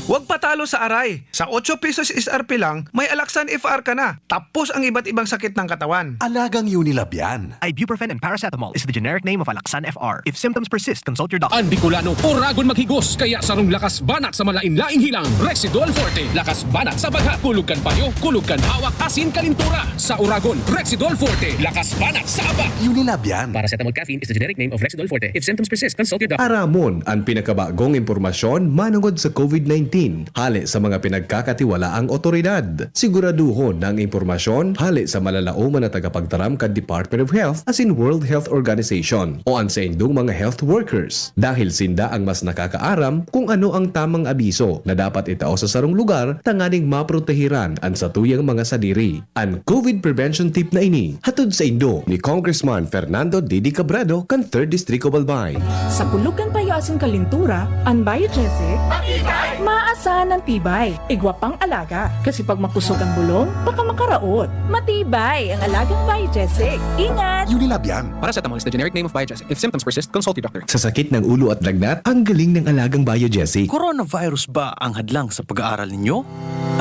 Huwag patalo sa aray. Sa otso pesos S R P lang, may Alaksan F R ka na. Tapos ang iba't ibang sakit ng katawan. Alagang Unilab yan. Ibuprofen and paracetamol is the generic name of Alaksan F R. If symptoms persist, consult your doctor. Ang Bicolano, oragon maghigos, kaya sarong lakas banat sa malain-laing hilang. Rexidol Forte, lakas banat sa baghat, kulog kan payo, kulog kan hawak, asin kalintura. Sa oragon, Rexidol Forte, lakas banat sa aba. Unilab yan. Paracetamol caffeine is the generic name of Rexidol Forte. If symptoms persist, consult your doctor. Aramon an pinakabagong impormasyon manongod sa COVID nineteen, hale sa mga pinagkakatiwalaang otoridad. Siguraduhon na an impormasyon hale sa malalaoman na tagapagtaram kan Department of Health asin World Health Organization o an saindong mga health workers, dahil sinda an mas nakakaaram kun ano an tamang abiso na dapat itao sa sarong lugar tanganing maprotehiran an satuyang mga sadiri. An COVID prevention tip na ini, hatod saindo ni Congressman Fernando Didi Cabredo kan Third Distrito, Albay. Sa kulog kan payo asin kalintura, an Biogesic, maasahan an tibay. Igwa pang alaga, kasi pag makusog an bulong, baka makaraot. Matibay ang alagang Biogesic. Ingat! Unilab yan. Paracetamol is the generic name of Biogesic. If symptoms persist, consult your doctor. Sa sakit ng ulo at lagnat, ang galing ng alagang Biogesic. Coronavirus ba ang hadlang sa pag-aaral ninyo?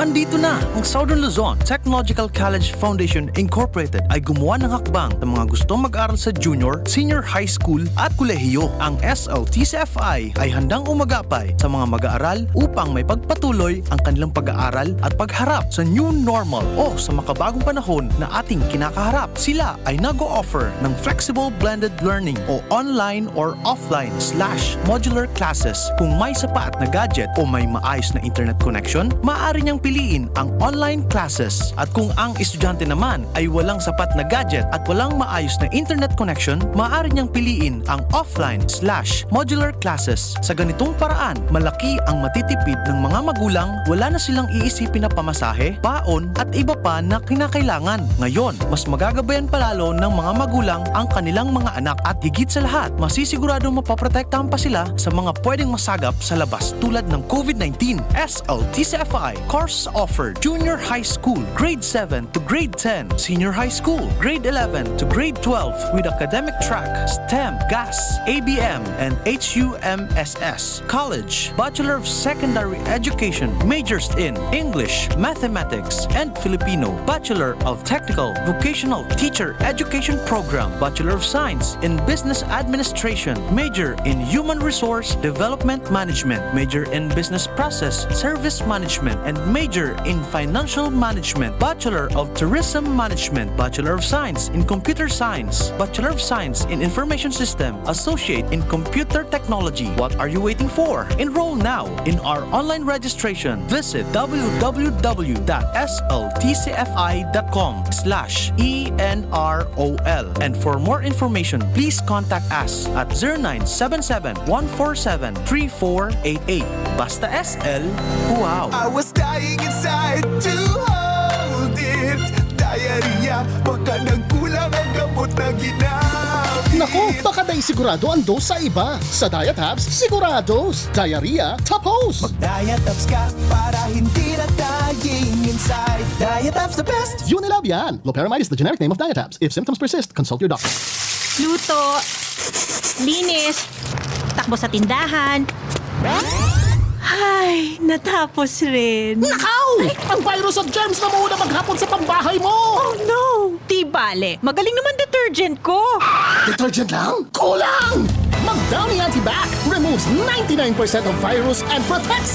Andito na! Ang Southern Luzon Technological College Foundation Incorporated ay gumawa ng hakbang sa mga gustong mag-aral sa junior, senior high school at kolehiyo. Ang S L T C F I ay handang umagapay sa mga mag-aaral upang maipagpatuloy ang kanilang pag-aaral at pagharap sa new normal o sa makabagong panahon na ating kinakaharap. Sila ay nag-o-offer ng flexible blended learning o online or offline slash modular classes. Kung may sapat na gadget o may maayos na internet connection, maaari niyang piliin ang online classes. At kung ang estudyante naman ay walang sapat na gadget at walang maayos na internet connection, maaari niyang piliin ang offline slash modular classes. Sa ganitong paraan, malaki ang matitipid ng mga magulang, wala na silang iisipin na pamasahe, baon, at iba pa na kinakailangan. Ngayon, mas magagabayan pa lalo ng mga magulang ang kanilang mga anak at higit sa lahat, masisiguradong mapoprotektahan pa sila sa mga pwedeng masagap sa labas tulad ng COVID nineteen. S L T C F I course offered: Junior High School, Grade seven to Grade ten, Senior High School, Grade eleven to Grade twelve with academic track STEM, GAS, A B M, and H U M S S. College, Bachelor of Secondary Education, majors in English, Mathematics, and Filipino, Bachelor of Technical Vocational Teacher Education Program, Bachelor of Science in Business Administration, major in Human Resource Development Management, major in Business Process Service Management, and major in Financial Management, Bachelor of Tourism Management, Bachelor of Science in Computer Science, Bachelor of Science in Information System, Associate in Computer Technology. What are you waiting for? Enroll now in our online registration. Visit w w w dot s l t c f i dot com slash e n r o l. And for more information, please contact us at zero nine seven seven, one four seven, three four eight eight. Basta S L, wow! I was dying inside to hold it. Diarrhea, baka nagkulang ang gamot na ginamit. Naku, baka dai sigurado ang dose sa iba. Sa Diatabs, sigurados. Diarrhea, tapos. Diatabs ka para hindi na dying inside. Diatabs the best. Unilab yan. Loperamide is the generic name of Diatabs. If symptoms persist, consult your doctor. Luto, linis, takbo sa tindahan. Ay, natapos rin. Nakaw! Ang virus at germs na muna maghapon sa pambahay mo! Oh no! Di bale, magaling naman detergent ko. Detergent lang? Kulang! Mag Downy Antibac removes ninety-nine percent of virus and protects